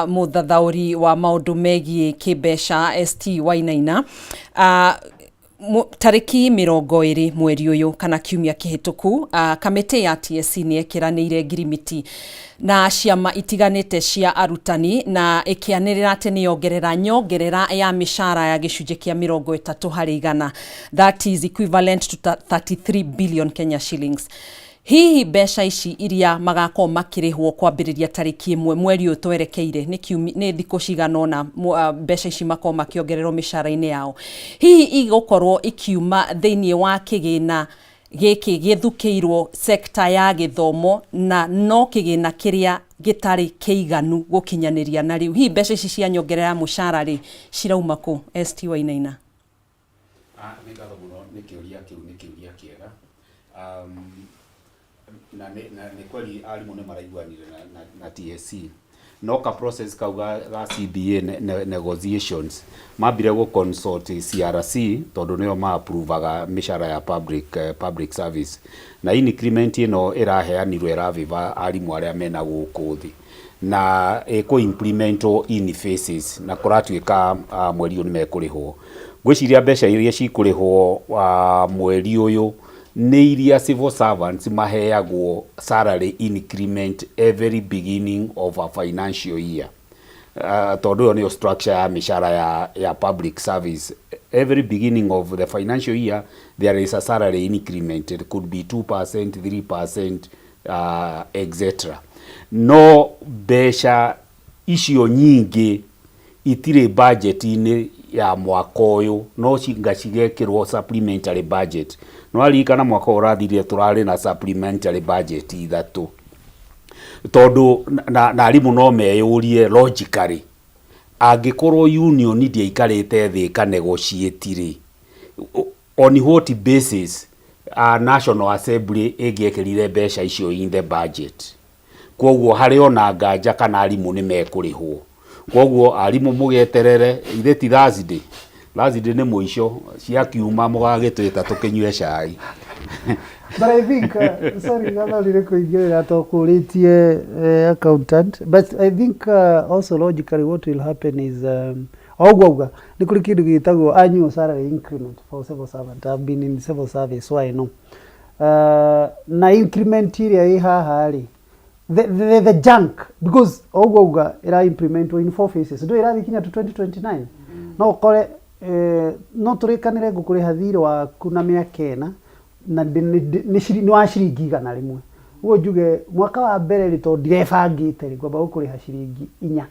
mũthathaũri wa maũndũ megiĩ kĩmbeca ST Wainaina. Tarĩki 20 mweri ũyũ kana kiumia kĩhĩtũku, kamĩtĩ ya TSC nĩ ĩkĩranĩire ngirimiti na ciama itiganĩte cia arutani na ĩkĩanĩrĩra atĩ nĩ yongerera nyongerera ya mĩcara ya gĩcunjĩ kĩa 30 harĩ igana, that is equivalent to 33 billion Kenya shillings. Hihi mbeca ici iria magakorwo makĩrĩhwo kwambĩrĩria tarĩki 1 mweri ũyũ twerekeire, nĩ thikũ cigana ũna mbeca ici makorwo makĩongererwo mĩcara-inĩ yao, hihi igũkorwo ikiuma thĩinĩ wa kĩgĩna gĩkĩ gĩthukĩirwo sekta ya gĩthomo na no kĩgĩna kĩrĩa gĩtarĩ kĩiganu gũkinyanĩria na rĩu? Hihi mbeca ici cia nyongerera ya mũcara rĩ cirauma kũ? ST Wainaina. Nĩ ngatho mũno nĩ kĩũria kĩu, nĩ kĩũria kĩega. Na nĩ kweli arimũ nĩ maraiguanire na TSC, no ka process kau ga CBA negotiations mambire gũ consult CRC tondũ nĩo ma approvaga mĩcara ya public service, na increment ĩno ĩraheanirwo ĩraviva arimũ arĩa mena gũkũ thĩ na ĩkũ implementwo in phases, na kũratuĩka mweri ũyũ nĩ mekũrĩhwo. Ngwĩciria mbeca iria cikũrĩhwo mweri ũyũ nĩ iria civil servants maheagwo salary increment every beginning of a financial year. Tondũ ĩyo nĩyo structure ya mĩcara ya public service. Every beginning of the financial year there is a salary increment. It could be 2%, 3%, etc. No mbeca icio nyingĩ itirĩ budget-inĩ ya mwaka ũyũ, no cinga cigekĩrwo supplementary budget. No aririkana mwaka ũyũ ũrathirire tũrarĩ na supplementary budget ithatũ, tondũ na arimũ no meyũrie logically, angĩkorwo union ndĩaikarĩte thĩ ĩka negotiate rĩ, on what basis National Assembly ĩngĩekĩrire mbeca icio in the budget? Koguo harĩ ona nganja kana arimũ nĩ mekũrĩhwo. Koguo arimũ mũgeterere, ithe ti Thursday, Thursday nĩ mũico, cia kiuma mũgagĩtwĩta tũkĩnyue cai. But I think, sorry, Gathoni nĩ kũingĩrĩra tokũrĩtie accountant, but I think also logically what will happen is o ũguo auga nĩ kũrĩ kĩndũ gĩtagwo annual salary increment for civil servant. I've been in civil service, so I know. Na increment ĩrĩa ĩ haha rĩ, the junk, because o ũguo auga ĩra implementwo in four phases, ndũĩ ĩrathiĩ kinya to 2029. No ũkore no tũrĩkanĩre ngũkũrĩha thirĩ waku na mĩaka 4 na nĩ wa ciringi 100. Ũguo njuge mwaka wa mbere rĩ, tondũ ndirebangĩte rĩ, ngwamba gũkũrĩha ciringi 4,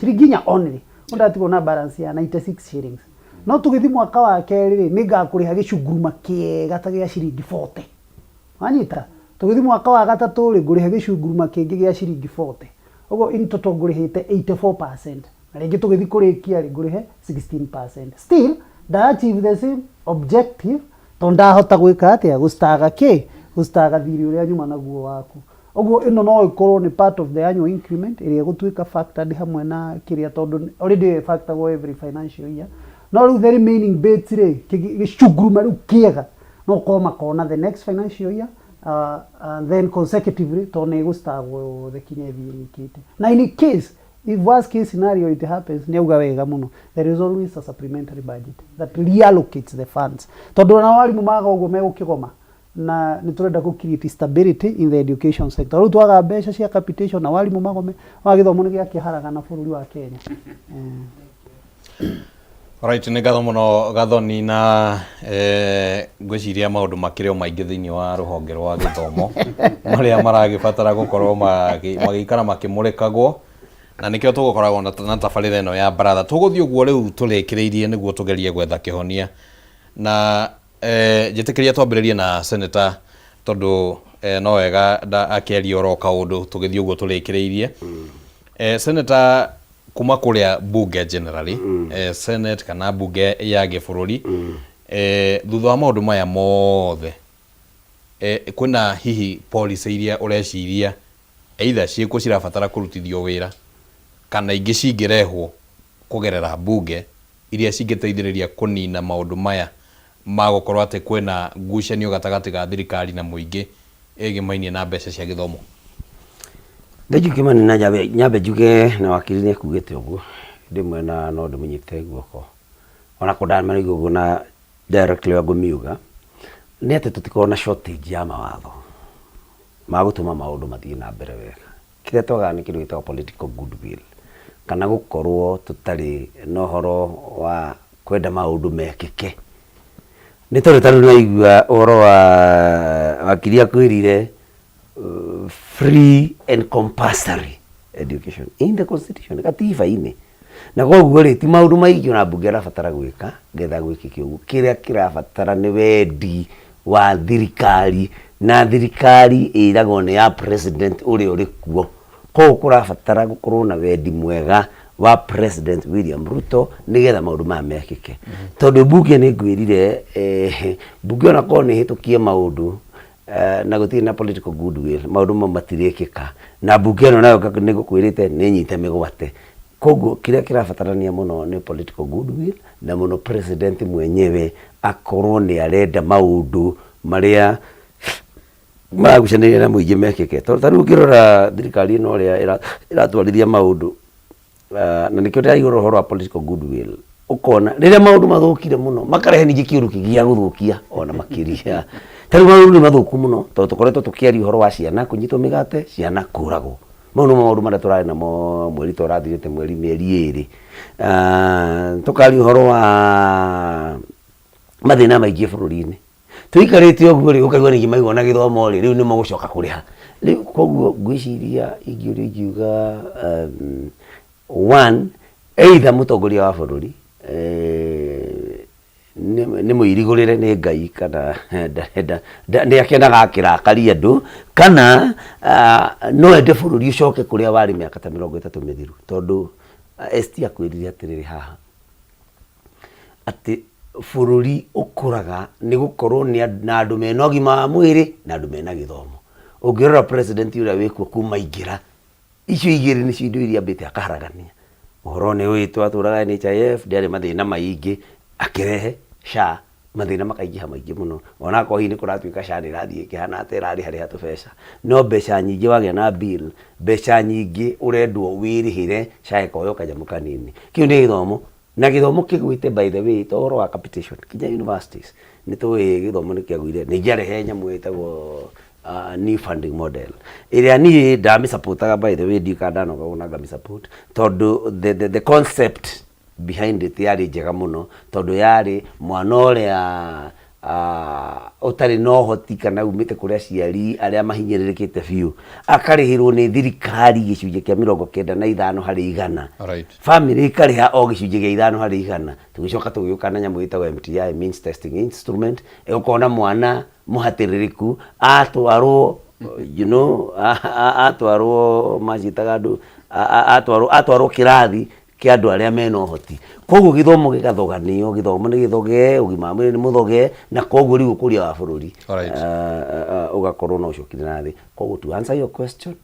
ciringi 4 only, ũguo ndatigwo na balance ya 96 shillings. No tũgĩthiĩ mwaka wa kerĩ rĩ, nĩ ngakũrĩha gĩcunguruma kĩega ta gĩa ciringi 40. Wanyita? Tũgĩthiĩ mwaka wa gatatũ rĩ, ngũrĩha gĩcunguruma kĩngĩ gĩa ciringi 40, ũguo in total ngũrĩhĩte 84%. Na rĩngĩ tũgĩthiĩ kũrĩkia rĩ, ngũrĩhe 16%. Still nda achieve the same objective, tondũ ndahota gwĩka atĩa, gũstaga kĩ, gũstaga thirĩ ũrĩa nyuma naguo waku. Ũguo ĩno no ĩkorwo nĩ part of the annual increment ĩrĩa ĩgũtuĩka factored hamwe na kĩrĩa, tondũ already ĩfactagwo every financial year. No rĩu the remaining bits rĩ, gĩcunguruma rĩu kĩega no korwo makona the next financial year, and then consecutively, tondũ nĩ ĩgũstagwo yothe kinya ĩthiĩ ĩrĩkĩte. Na in case, if worst case scenario it happens, nĩ auga wega mũno, there is always a supplementary budget that reallocates the funds, tondũ nao arimũ maga ũguo megũkĩgoma, na nĩ tũrenda kũ create stability in the education sector. Rĩu twaga mbeca cia capitation na warimũ magome, wa gĩthomo nĩ gĩakĩharagana bũrũri wa Kenya. Alright, nĩ ngatho mũno Gathoni, na ngwĩciria maũndũ makĩrĩ o maingĩ thĩinĩ wa rũhonge rwa gĩthomo marĩa maragĩbatara gũkorwo magĩikara makĩmũrĩkagwo, na nĩkĩo tũgũkoragwo na tabarĩra ĩno ya baratha. Tũgũthiĩ ũguo rĩu tũrĩkĩrĩirie nĩguo tũgerie gwetha kĩhonia, na njĩtĩkĩria twambĩrĩrie na senator, tondũ no wega akĩaria oro kaũndũ tũgĩthiĩ ũguo tũrĩkĩrĩirie. Senator, kuma kũrĩa bunge generally, senate kana bunge ya gĩbũrũri, thutha wa maũndũ maya mothe, kwĩna hihi policy iria ũreciria either ciĩkuo cirabatara kũrutithio wĩra kana ingĩ cingĩrehwo kũgerera bunge iria cingĩteithĩrĩria kũnina maũndũ maya ma gũkorwo atĩ kwĩna ngucanio gatagatĩ ga thirikari na mũingĩ ĩgĩmainie na mbeca cia gĩthomo? Thengiũ Kĩmani, na nyambe njuge na wakiri nĩ ekugĩte ũguo ndĩmwe na no ndĩmũnyite guoko ona ko ndamenya ũguo na directly ũrĩa ngũmiuga nĩ atĩ tũtikorwo na shortage ya mawatho ma gũtũma maũndũ mathiĩ na mbere wega. Kĩrĩa twagaga nĩ kĩndũ gĩtagwo political goodwill, kana gũkorwo tũtarĩ na ũhoro wa kwenda maũndũ mekĩke, nĩ tondũ ta rĩu naigua ũhoro wa wakiri akwĩrire free and compulsory education in the constitution, gatiba-inĩ, na koguo rĩ, ti maũndũ maingĩ ona mbunge arabatara gwĩka ngetha gwĩkĩke ũguo. Kĩrĩa kĩrabatara nĩ wendi wa thirikari, na thirikari ĩragwo nĩ ya president ũrĩa ũrĩ kuo. Koguo kũrabatara gũkorwo na wendi mwega wa President William Ruto nĩgetha maũndũ maya mekĩke, tondũ mbunge nĩ ngwĩrire, mbunge ona korwo nĩ ĩhĩtũkie maũndũ na gũtirĩ na political goodwill, maũndũ mau matirĩkĩka. Na mbunge ĩno nayo nĩ ngũkwĩrĩte nĩ nyite mĩgwate. Koguo kĩrĩa kĩrabatarania mũno nĩ political goodwill, na mũno president mwenyewe akorwo nĩ arenda maũndũ marĩa maragucanĩria na mũingĩ mekĩke, tondũ ta rĩu ũngĩrora thirikari ĩno ũrĩa ĩratwarithia maũndũ, na nĩkĩo ndĩraigua ũhoro wa political goodwill, ũkona rĩrĩa maũndũ mathũkire mũno makarehe ningĩ kĩũndũ kĩngĩ gĩa gũthũkia ona makĩria. Ta rĩu maũndũ nĩ mathũku mũno, tondũ tũkoretwo tũkĩaria ũhoro wa ciana kũnyitwo mĩgate, ciana kũragwo. Mau nĩmo maũndũ marĩa tũrarĩ namo mweri ta ũrathirĩte mweri mĩeri ĩrĩ. Tũkaria ũhoro wa mathĩna maingĩ bũrũri-inĩ. Tũikarĩte ũguo rĩ, ũkaigua ningĩ maigua na gĩthomo rĩ, rĩu nĩ mũgũcoka kũrĩha. Rĩu koguo ngwĩciria ingĩũrio ingiuga one, either mũtongoria wa bũrũri nĩ mũirigũrĩre nĩ Ngai kana nĩ akenaga akĩrakaria andũ, kana no ende bũrũri ũcoke kũrĩa warĩ mĩaka ta 30 mĩthiru. Tondũ ST akwĩrire atĩrĩrĩ haha, atĩ bũrũri ũkũraga nĩ gũkorwo na andũ mena ũgima wa mwĩrĩ na andũ mena gĩthomo. Ũngĩrora president ũrĩa wĩkuo kuma aingĩra, icio igĩrĩ nĩcio indo iria ambĩte akaharagania. Ũhoro nĩ ũĩ twatũraga NHIF ndĩarĩ mathĩna maingĩ, akĩrehe SHA mathĩna makaingĩha maingĩ mũno. Onakorwo hihi nĩ kũratuĩka SHA nĩ ĩrathiĩ ĩkĩhana ta ĩrarĩharĩha tũbeca, no mbeca nyingĩ wagĩa na bill, mbeca nyingĩ ũrendwo wĩrĩhĩre SHA ĩkoywo kanyamũ kanini. Kĩu nĩ gĩthomo, na gĩthomo kĩgwĩte by the way to ũhoro wa capitation, nginya universities nĩ tũĩ gĩthomo nĩ kĩagũire. Ningĩ arehe nyamũ ĩtagwo new funding model ĩrĩa niĩ ndamĩ supportaga by the way, ndiũĩ kana ndanoga ũguo na ngamĩ support, tondũ the concept behind it yarĩ njega mũno, tondũ yarĩ mwana ũrĩa ũtarĩ na ũhoti kana umĩte kũrĩ aciari arĩa mahinyĩrĩrĩkĩte biũ akarĩhĩrwo nĩ thirikari gĩcunjĩ kĩa 95 harĩ igana, family ĩkarĩha o gĩcunjĩ gĩa 5 harĩ igana. Tũgĩcoka tũgĩũka na nyamũ ĩtagwo MTI, means testing instrument, ũkona mwana mũhatĩrĩrĩku atwarwo you know atwarwo maciĩtaga andũ atwarwo kĩrathi kĩa andũ arĩa mena ũhoti. Koguo gĩthomo gĩgathoganio, gĩthomo nĩ gĩthoge, ũgima wa mwĩrĩ nĩ mũthoge, na koguo rĩu ũkũria wa bũrũri ũgakorwo no ũcokire na thĩ. Koguo to answer your question,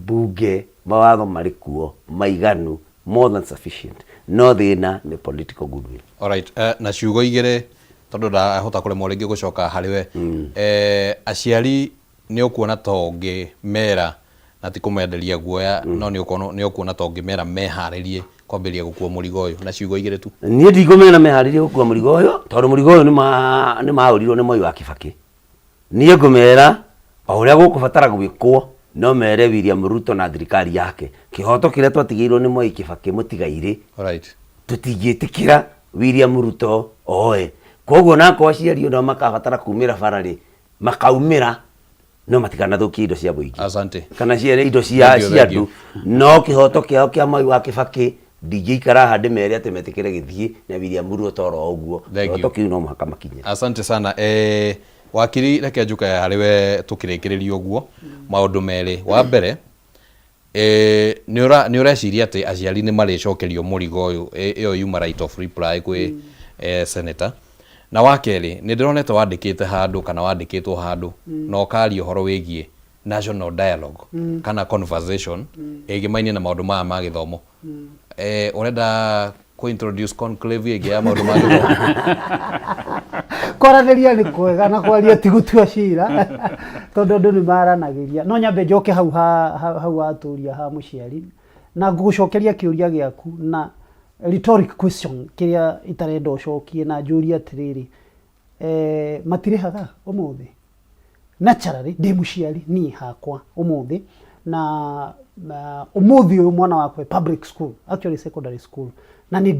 bunge mawatho marĩ kuo maiganu, more than sufficient, no thĩna nĩ political goodwill. Alright, na ciugo igĩrĩ tondũ ndahota kũremwo rĩngĩ gũcoka harĩ we. Aciari nĩ ũkuona ta ũngĩmera, na ti kũmenderia guoya, no nĩ ũkuona ta ũngĩmera meharĩrie kwambĩrĩria gũkua mũrigo ũyũ, na ciugo igĩrĩ tu? Niĩ ndikũmera meharĩrie gũkua mũrigo ũyũ, tondũ mũrigo ũyũ nĩ maũrirwo nĩ Moi wa Kibaki. Niĩ ngũmera o ũrĩa gũkũbatara gwĩkwo, no mere William Ruto na thirikari yake kĩhoto kĩrĩa twatigĩirwo nĩ Moi Kibaki mũtigairĩ, tũtingĩtĩkĩra William Ruto oe. Koguo nakorwo aciari onao makabatara kumĩra bara rĩ, makaumĩra, no matikanathũkie indo cia mũingĩ. Asante. Kana cia indo cia Thank you, cia thank you. andũ, no kĩhoto kĩao kĩa Moi wa Kibaki ndingĩikara haha ndĩmere atĩ metĩkĩre gĩthiĩ na William Ruto oro ũguo. Thank you. Kĩhoto kĩu no mũhaka makinye. Asante sana. Wakiri, reke njuke harĩ we tũkĩrĩkĩrĩria ũguo maũndũ merĩ. Wa mbere, nĩ ũreciria atĩ aciari nĩ marĩcokerio mũrigo ũyũ, ĩyo yuma right of reply kwĩ senator. Na wa kerĩ, nĩ ndĩronete wandĩkĩte handũ kana wandĩkĩtwo handũ na ũkaria ũhoro wĩgiĩ national dialogue kana conversation ĩgĩmainie na maũndũ maya ma gĩthomo. Ũrenda kũ introduce conclave ĩngĩ ya maũndũ ma gĩthomo? Kwaranĩria nĩ kwega na kwaria ti gũtua cira, tondũ andũ nĩ maranagĩria. No nyambe njoke hau hau watũria ha mũciari, na ngũgũcokeria kĩũria gĩaku na rhetoric question kĩrĩa itarenda ũcokie, na njũrie atĩrĩrĩ, matirĩhaga ũmũthĩ? Naturally ndĩ mũciari niĩ hakwa ũmũthĩ, na ũmũthĩ ũyũ mwana wakwa e public school, actually secondary school, na nĩ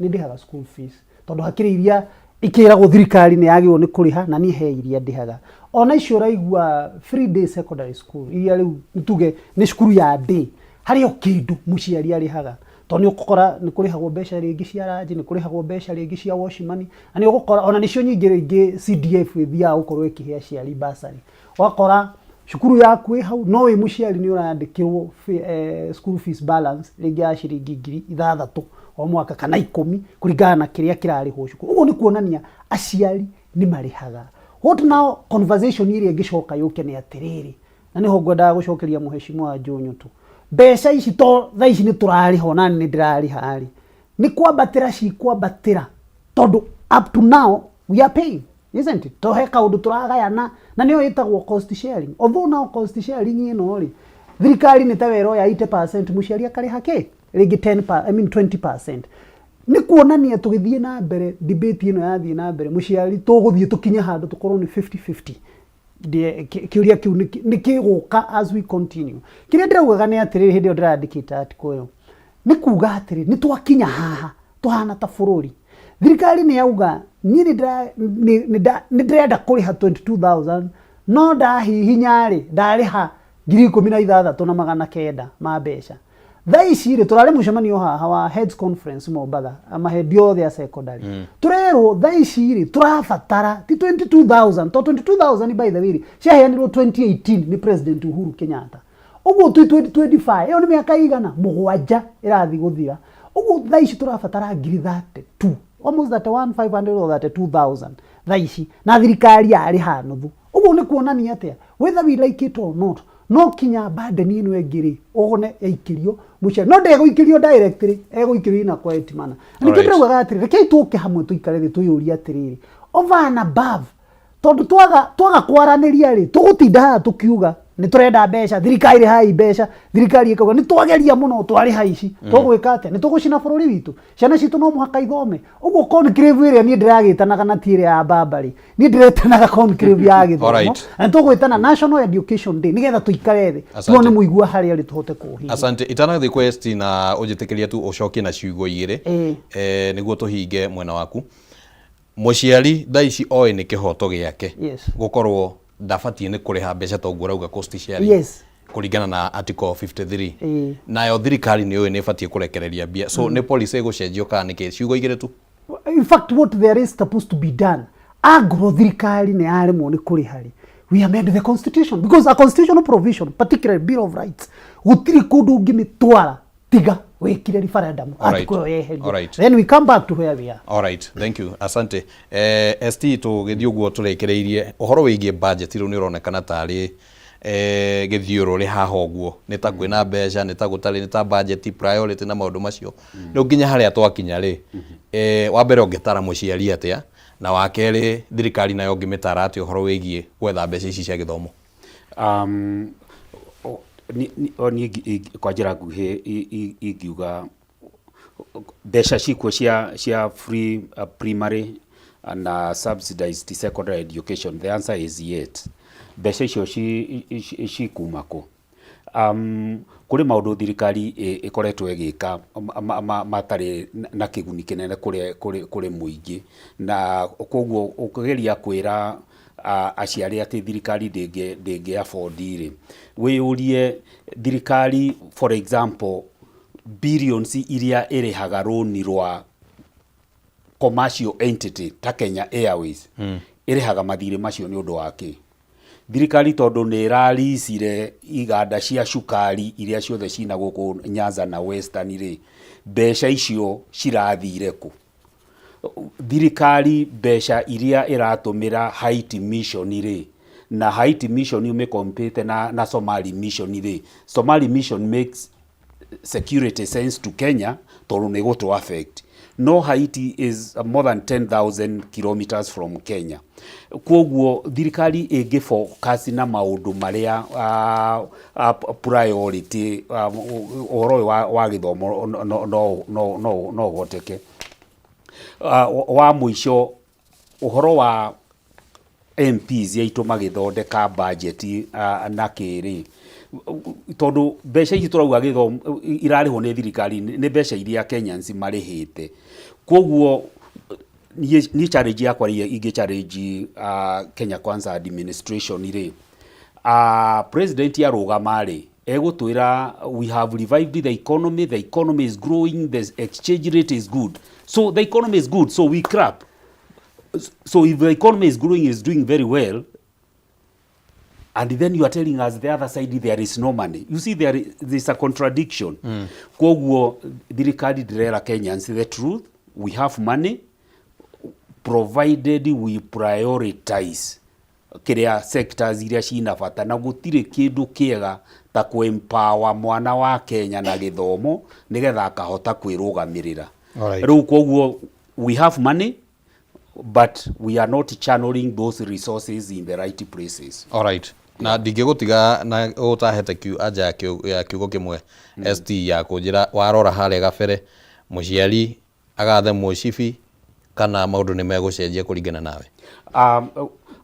ndĩhaga school fees, tondũ hakĩrĩ iria ikĩragwo thirikari nĩ yagĩrĩirwo nĩ kũrĩha, na niĩ he iria ndĩhaga. Ona icio ũraigua free day secondary school iria rĩu tuge nĩ cukuru ya day, harĩ o kĩndũ mũciari arĩhaga, tondũ nĩ ũgũkora nĩ kũrĩhagwo mbeca rĩngĩ cia ranji, nĩ kũrĩhagwo mbeca rĩngĩ cia washimani, na nĩ ũgũkora ona nĩcio nyingĩ rĩngĩ CDF ĩthiaga gũkorwo ĩkĩhe aciari bursary. Ũgakora cukuru yaku ĩ hau, no wĩ mũciari nĩ ũrandĩkĩrwo school fees balance rĩngĩ ya ciringi 6,000 o mwaka kana 10, kũringana na kĩrĩa kĩrarĩhwo cukuru. Ũguo nĩ kuonania aciari nĩ marĩhaga. What now conversation ĩrĩa ĩngĩcoka yũke nĩ atĩrĩrĩ, na nĩho ngwendaga gũcokeria mũheshimiwa Njũnyũ tu, mbeca ici to thaa ici nĩ tũrarĩha, ona nĩ ndĩrarĩha rĩ, nĩ kwambatĩra cikwambatĩra, tondũ up to now we are paying, isn't it? To he kaũndũ tũragayana, na nĩyo ĩtagwo cost sharing. Although now cost sharing ĩno rĩ, thirikari nĩ ta wera ya 80%, mũciari akarĩha kĩ? Rĩngĩ ten pa, I mean 20%. Nĩ kuonania tũgĩthiĩ na mbere, debate ĩno yathiĩ na mbere, mũciari tũgũthiĩ tũkinye handũ tũkorwo nĩ 50-50. Kĩũria kĩu nĩ kĩgũka as we continue. Kĩrĩa ndĩraugaga nĩ atĩrĩrĩ, hĩndĩ ĩyo ndĩrandĩkĩte article ĩyo, nĩ kuga atĩrĩ, nĩ twakinya haha tũhana ta bũrũri, thirikari nĩ yauga niĩ nĩ ndĩrenda kũrĩha 22,000, no ndahihinya rĩ, ndarĩha 16,900 ma mbeca. Thaa ici rĩ, tũrarĩ mũcemanio haha wa heads conference Mombatha, mahendi othe a secondary. Tũrerwo thaa ici rĩ, tũrabatara ti 22,000, to 22,000 by the way rĩ, ciaheanirwo 2018 nĩ President Uhuru Kenyatta. Ũguo twĩ 2025, ĩyo nĩ mĩaka igana 7 ĩrathiĩ gũthira. Ũguo thaa ici tũrabatara ngiri 32, almost 31,500 or 32,000 thaa ici, na thirikari yarĩha nuthu. Ũguo nĩ kuonania atĩa? Whether we like it or not, no kinya burden ĩno ĩngĩ rĩ, one yaikĩrio mũciari, no ndegũikĩrio directly, egũikĩrio in a quiet manner. Na nĩkĩo ndĩraugaga atĩrĩ, rekei tũke hamwe, tũikare thĩ, twĩyũrie atĩrĩrĩ, over and above, tondũ twaga kwaranĩria rĩ, tũgũtinda haha tũkiuga nĩ tũrenda mbeca, thirikari rĩhai mbeca, thirikari ĩkauga nĩ twageria mũno, twarĩha ici. Tũgwĩka atĩa? Nĩ tũgũcina bũrũri witũ? Ciana citũ no mũhaka ithome. Ũguo conclave ĩrĩa niĩ ndĩragĩtanaga na ti ĩrĩa ya baba rĩ, niĩ ndĩretanaga conclave ya gĩthomo. Na tũgwĩtana National Education Day nĩgetha tũikare thĩ, tuone mũigua harĩa rĩ tũhote kũũhingia. Asante. Itanathiĩ kwa ST na ũnjĩtĩkĩria tu ũcokie na ciugo igĩrĩ, nĩguo tũhinge mwena waku. Mũciari thaa ici oĩ nĩ kĩhoto gĩake gũkorwo ndabatiĩ nĩ kũrĩha mbeca toguo ũrauga cost sharing, kũringana na article 53. Nayo thirikari nĩ ũĩ nĩ ĩbatiĩ kũrekereria mbia, so nĩ policy ĩgũcenjio kana nĩkĩ? Ciugo igĩrĩ tu. In fact, what there is supposed to be done, angorwo thirikari nĩ yaremwo nĩ kũrĩha rĩ, we amend the constitution, because a constitutional provision, particularly Bill of Rights, gũtirĩ kũndũ ũngĩmĩtwara tiga wĩkire referendum, article ĩyo yeherio. Then we come back to where we are. Alright, thank you. Asante. ST, tũgĩthiĩ ũguo tũrĩkĩrĩirie ũhoro wĩgiĩ budget, rĩu nĩ ũronekana tarĩ gĩthiũrũrĩ haha ũguo, nĩ ta kwĩna mbeca, nĩ ta gũtarĩ, nĩ ta budget priority na maũndũ macio. Rĩu nginya harĩa twakinya rĩ, wa mbere ũngĩtara mũciari atĩa, na wa kerĩ thirikari nayo ũngĩmĩtara atĩa ũhoro wĩgiĩ gwetha mbeca ici cia gĩthomo? O niĩ kwa njĩra nguhĩ ingiuga mbeca cikuo cia free primary na subsidized secondary education, the answer is yet. Mbeca icio cikuma kũ? Kũrĩ maũndũ thirikari ĩkoretwo ĩgĩka matarĩ na kĩguni kĩnene kũrĩ mũingĩ, na koguo ũkĩgeria kwĩra aciari atĩ thirikari ndĩngĩ afford rĩ, wĩyũrie thirikari, for example, billions iria ĩrĩhaga rũni rwa commercial entity ta Kenya Airways, ĩrĩhaga mathirĩ macio nĩ ũndũ wa kĩ? Thirikari tondũ nĩ ĩraricire iganda cia cukari iria ciothe cina gũkũ Nyanza na Western rĩ, mbeca icio cirathire kũ? Thirikari mbeca iria ĩratũmĩra Haiti mission rĩ, na Haiti mission ũmĩcompete na Somali mission rĩ, Somali mission makes security sense to Kenya tondũ nĩ gũtũ affect, no Haiti is more than 10,000 kilometers from Kenya. Koguo thirikari ĩngĩ focus na maũndũ marĩa priority, ũhoro ũyũ wa gĩthomo no ũhoteke. Wa mũico, ũhoro wa MPs aitũ magĩthondeka budget na kĩrĩ, tondũ mbeca ici tũrauga gĩthomo irarĩhwo nĩ thirikari nĩ mbeca iria Kenyans marĩhĩte. Koguo niĩ challenge yakwa rĩ, ingĩ challenge Kenya Kwanza administration rĩ, president arũgama rĩ, egũtwĩra we have revived the economy, the economy is growing, the exchange rate is good, so the economy is good, so we clap. So if the economy is growing, is doing very well, and then you are telling us the other side there is no money, you see there is a contradiction. Koguo thirikari ndĩrera Kenyans the truth. We have money provided we prioritize kĩrĩa sectors iria cina bata, na gũtirĩ kĩndũ kĩega ta kũ empower mwana wa Kenya na gĩthomo nĩgetha akahota kwĩrũgamĩrĩra. Rĩu koguo we have money, but we are not channeling those resources in the right places. Alright. Na ndingĩgũtiga na ũtahete anja ya kiugo kĩmwe, ST, ya kũnjĩra warora harĩa gabere, mũciari agathe mũcibi kana maũndũ nĩ megũcenjia kũringana nawe?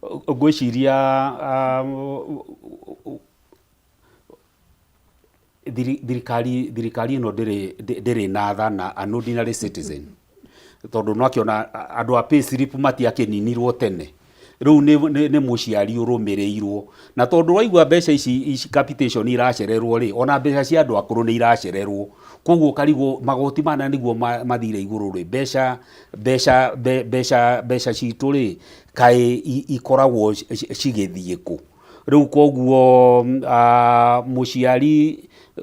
Ngwĩciria thirikari ĩno ndĩrĩ na tha na an ordinary citizen, tondũ nĩwakĩona andũ a pay slip matiakĩninirwo tene. Rĩu nĩ mũciari ũrũmĩrĩirwo, na tondũ waigua mbeca ici capitation iracererwo rĩ, ona mbeca cia andũ akũrũ nĩ iracererwo. Koguo ũkarigwo magoti mana nĩguo mathire igũrũ rĩ, mbeca citũ rĩ, kaĩ ikoragwo cigĩthiĩ kũ? Rĩu koguo mũciari,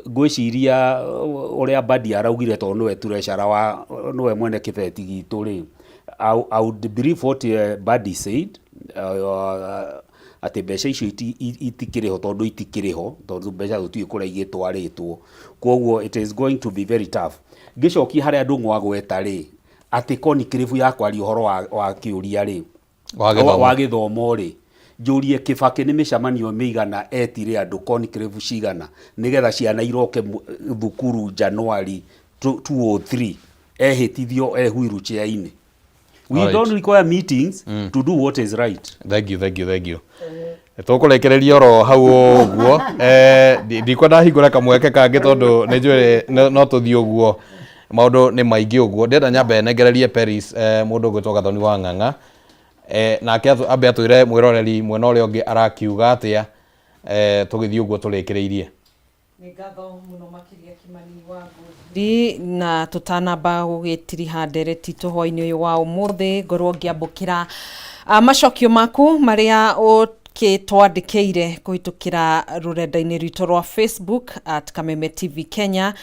ngwĩciria ũrĩa Mbadi araugire, tondũ nĩwe treasurer wa, nĩwe mwene kĩbeti gitũ rĩ, I would believe what Mbadi said, atĩ mbeca icio itikĩrĩ ho, tondũ itikĩrĩ ho, tondũ mbeca tũtiũĩ kũrĩa igĩtwarĩtwo. Koguo it is going to be very tough. Ngĩcokia harĩa Ndung'u agweta rĩ, atĩ conclave ya kwaria ũhoro wa kĩũria rĩ, wa gĩthomo. Wa gĩthomo rĩ, njũrie Kĩbakĩ nĩ mĩcemanio mĩigana etire andũ, conclave cigana, nĩgetha ciana iroke thukuru January 203, ehĩtithio e wheelchair-inĩ? We don't require meetings to do what is right. Thank you, thank you, thank you. Tũkũrekereria oro hau ũguo. Ndikwenda hingũre kamweke kangĩ, tondũ nĩ njũĩ no tũthiĩ ũguo, maũndũ nĩ maingĩ ũguo. Ndĩrenda nyambe nengererie Peris, mũndũ ũgwĩtwo Gathoni wa Ng'ang'a, nake ambe atwĩre mwĩroreri mwena ũrĩa ũngĩ arakiuga atĩa, tũgĩthiĩ ũguo tũrĩkĩrĩirie. Nĩ ngatho mũno makĩria, Kimani wa Ngũthi. Na tũtanamba gũgĩtiriha ndereti tũ hwaĩ-inĩ ũyũ wa ũmũthĩ, ngorwo ngĩambũkĩra macokio maku marĩa ũkĩtwandĩkĩire kũhĩtũkĩra rũrenda-inĩ rwitũ rwa Facebook @KamemeTV Kenya,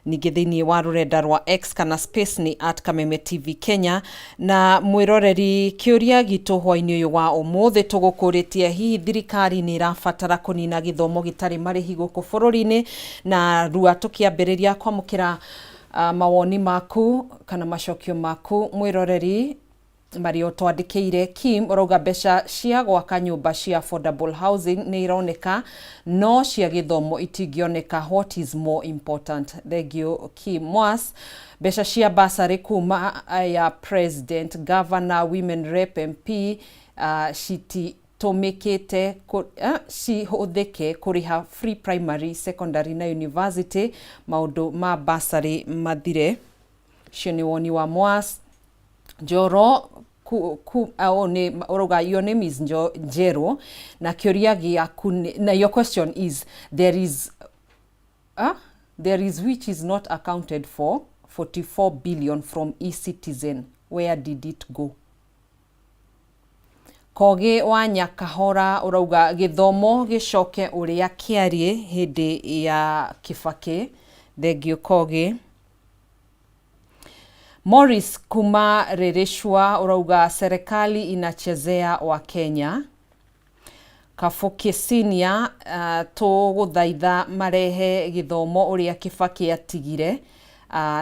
ningĩ thĩinĩ wa rũrenda rwa X kana Space nĩ @KamemeTV Kenya. Na mwĩroreri, kĩũria gitũ hwaĩ-inĩ ũyũ wa ũmũthĩ tũgũkũrĩtie, hihi thirikari nĩ ĩrabatara kũnina gĩthomo gĩtarĩ marĩhi gũkũ bũrũri-inĩ? Na rua tũkĩambĩrĩria kwamũkĩra mawoni maku kana macokio maku, mwĩroreri, marĩa ũtwandĩkĩire. Kim ũrauga mbeca cia gwaka nyũmba cia affordable housing nĩ ironeka, no cia gĩthomo itingĩoneka. What is more important? Thank you, Kim. Mwas, mbeca cia basarĩ kuma ya president, governor, women rep, MP cititũmĩkĩte cihũthĩke kũrĩha free primary, secondary na university. Maũndũ ma basarĩ mathire. Ũcio nĩ woni wa Mwas. Njoro ku, oh, nĩ ũrauga your name is Njero, na kĩũria gĩaku na your question is there is which is not accounted for, 44 billion from eCitizen, where did it go? Kogi wa Nyakahora ũrauga gĩthomo gĩcoke ũrĩa kĩarĩ hĩndĩ ya Kĩbakĩ. Thengiũ, Kogi. Morris kuma Rĩrĩcua ũrauga serikali inachezea wa Kenya. Kabuki Senior, tũgũthaitha marehe gĩthomo ũrĩa Kĩbakĩ atigire,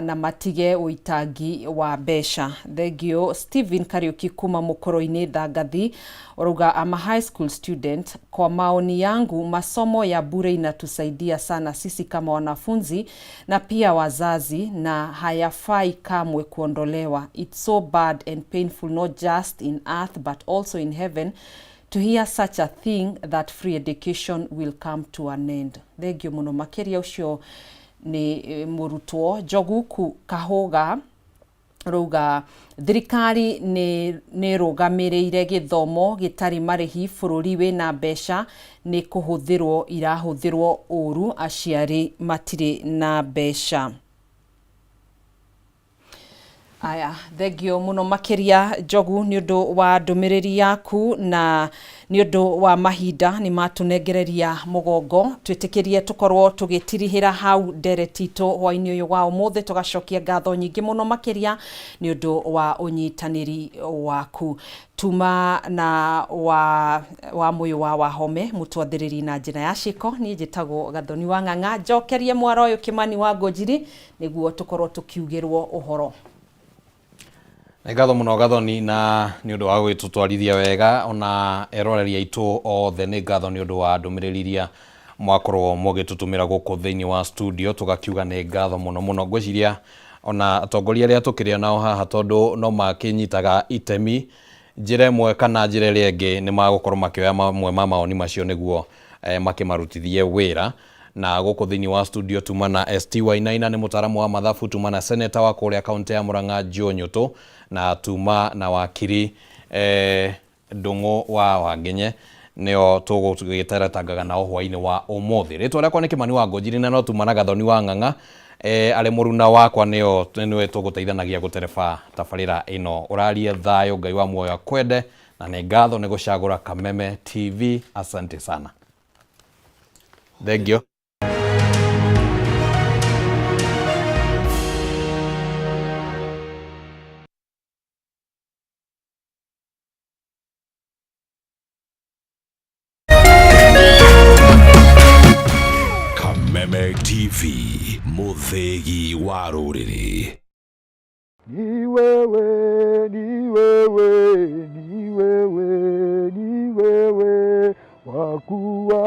na matige ũitangi wa mbeca. Thengiũ. Stephen Kariuki kuma Mũkũrũ-inĩ Thangathi ũrauga, I'm a high school student. Kwa maoni yangu, masomo ya bure inatusaidia sana sisi kama wanafunzi na pia wazazi, na hayafai kamwe kuondolewa. It's so bad and painful, not just in earth but also in heaven, to hear such a thing, that free education will come to an end. Thengiũ mũno makĩria. Ũcio nĩ mũrutwo. Njogu Kahũga rauga thirikari nĩ rũgamĩrĩire gĩthomo gĩtarĩ marĩhi bũrũri wĩna mbeca, nĩ kũhũthĩrwo irahũthĩrwo ũru, aciari matirĩ na mbeca. Aya, thengio mũno makĩria, Njogu, nĩ ũndũ wa ndũmĩrĩri yaku, na nĩ ũndũ wa mahinda nĩ matũnengereria mũgongo, twĩtĩkĩrie tũkorwo tũgĩtirihĩra hau ndereti itũ hwaĩ-inĩ ũyũ wa ũmũthĩ. Tũgacokia ngatho nyingĩ mũno makĩria nĩ ũndũ wa ũnyitanĩri waku. Tuma na wa mũyũ wa Wahome mũtwathĩrĩri na njĩra ya ciĩko. Niĩ njĩtagwo Gathoni wa Ng'ang'a. Njokerie mwaro ũyũ Kĩmani wa Ngũnjiri nĩguo tũkorwo tũkiugĩrwo ũhoro. Nĩ ngatho mũno, Gathoni, na nĩ ũndũ wa gũgĩtũtwarithia wega. Ona eroreri aitũ othe, nĩ ngatho nĩ ũndũ wa ndũmĩrĩri iria mwakorwo mũgĩtũtũmĩra gũkũ thĩinĩ wa studio. Tũgakiuga nĩ ngatho mũno mũno. Ngwĩciria ona atongoria arĩa tũkĩrĩ nao haha, tondũ no makĩnyitaga itemi. Njĩra ĩmwe kana njĩra ĩrĩa ĩngĩ nĩ magũkorwo makĩoya mamwe ma mawoni macio nĩguo makĩmarutithie wĩra. Na gũkũ thĩinĩ wa studio tuma na ST Wainaina nĩ mũtaaramu wa mathabu, tuma na senator wa kũrĩa kaunti ya Murang'a Joe Nyutu, na tuma na wakiri Ndung'u wa Wanginye nĩo tũgũgĩteretangaga nao hwainĩ wa ũmũthĩ. Rĩtwa rĩakwa nĩ Kĩmani wa Ngũnjiri na no tuma na Gathoni wa Ng'ang'a arĩ mũruna wakwa nĩo nĩwe tũgũteithanagia gũtereba tabarĩra ĩno. Ũrarie thayũ, Ngai wa muoyo akwende, na nĩ ngatho nĩ gũcagũra Kameme TV. Asante sana. Thank you. Kameme TV, mũthĩgi wa rũrĩrĩ. Ni wewe, ni wewe, ni wewe, ni wewe wa kuabudiwa,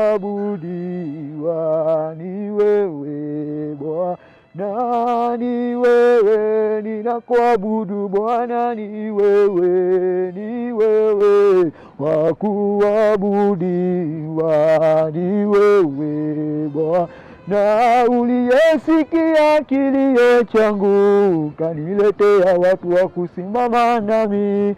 ni wewe Bwana, ni wewe ninakuabudu Bwana, ni wewe, ni wewe wa kuabudiwa, ni wewe Bwana na uliyesikia kilio changu, kaniletea watu wa kusimama nami.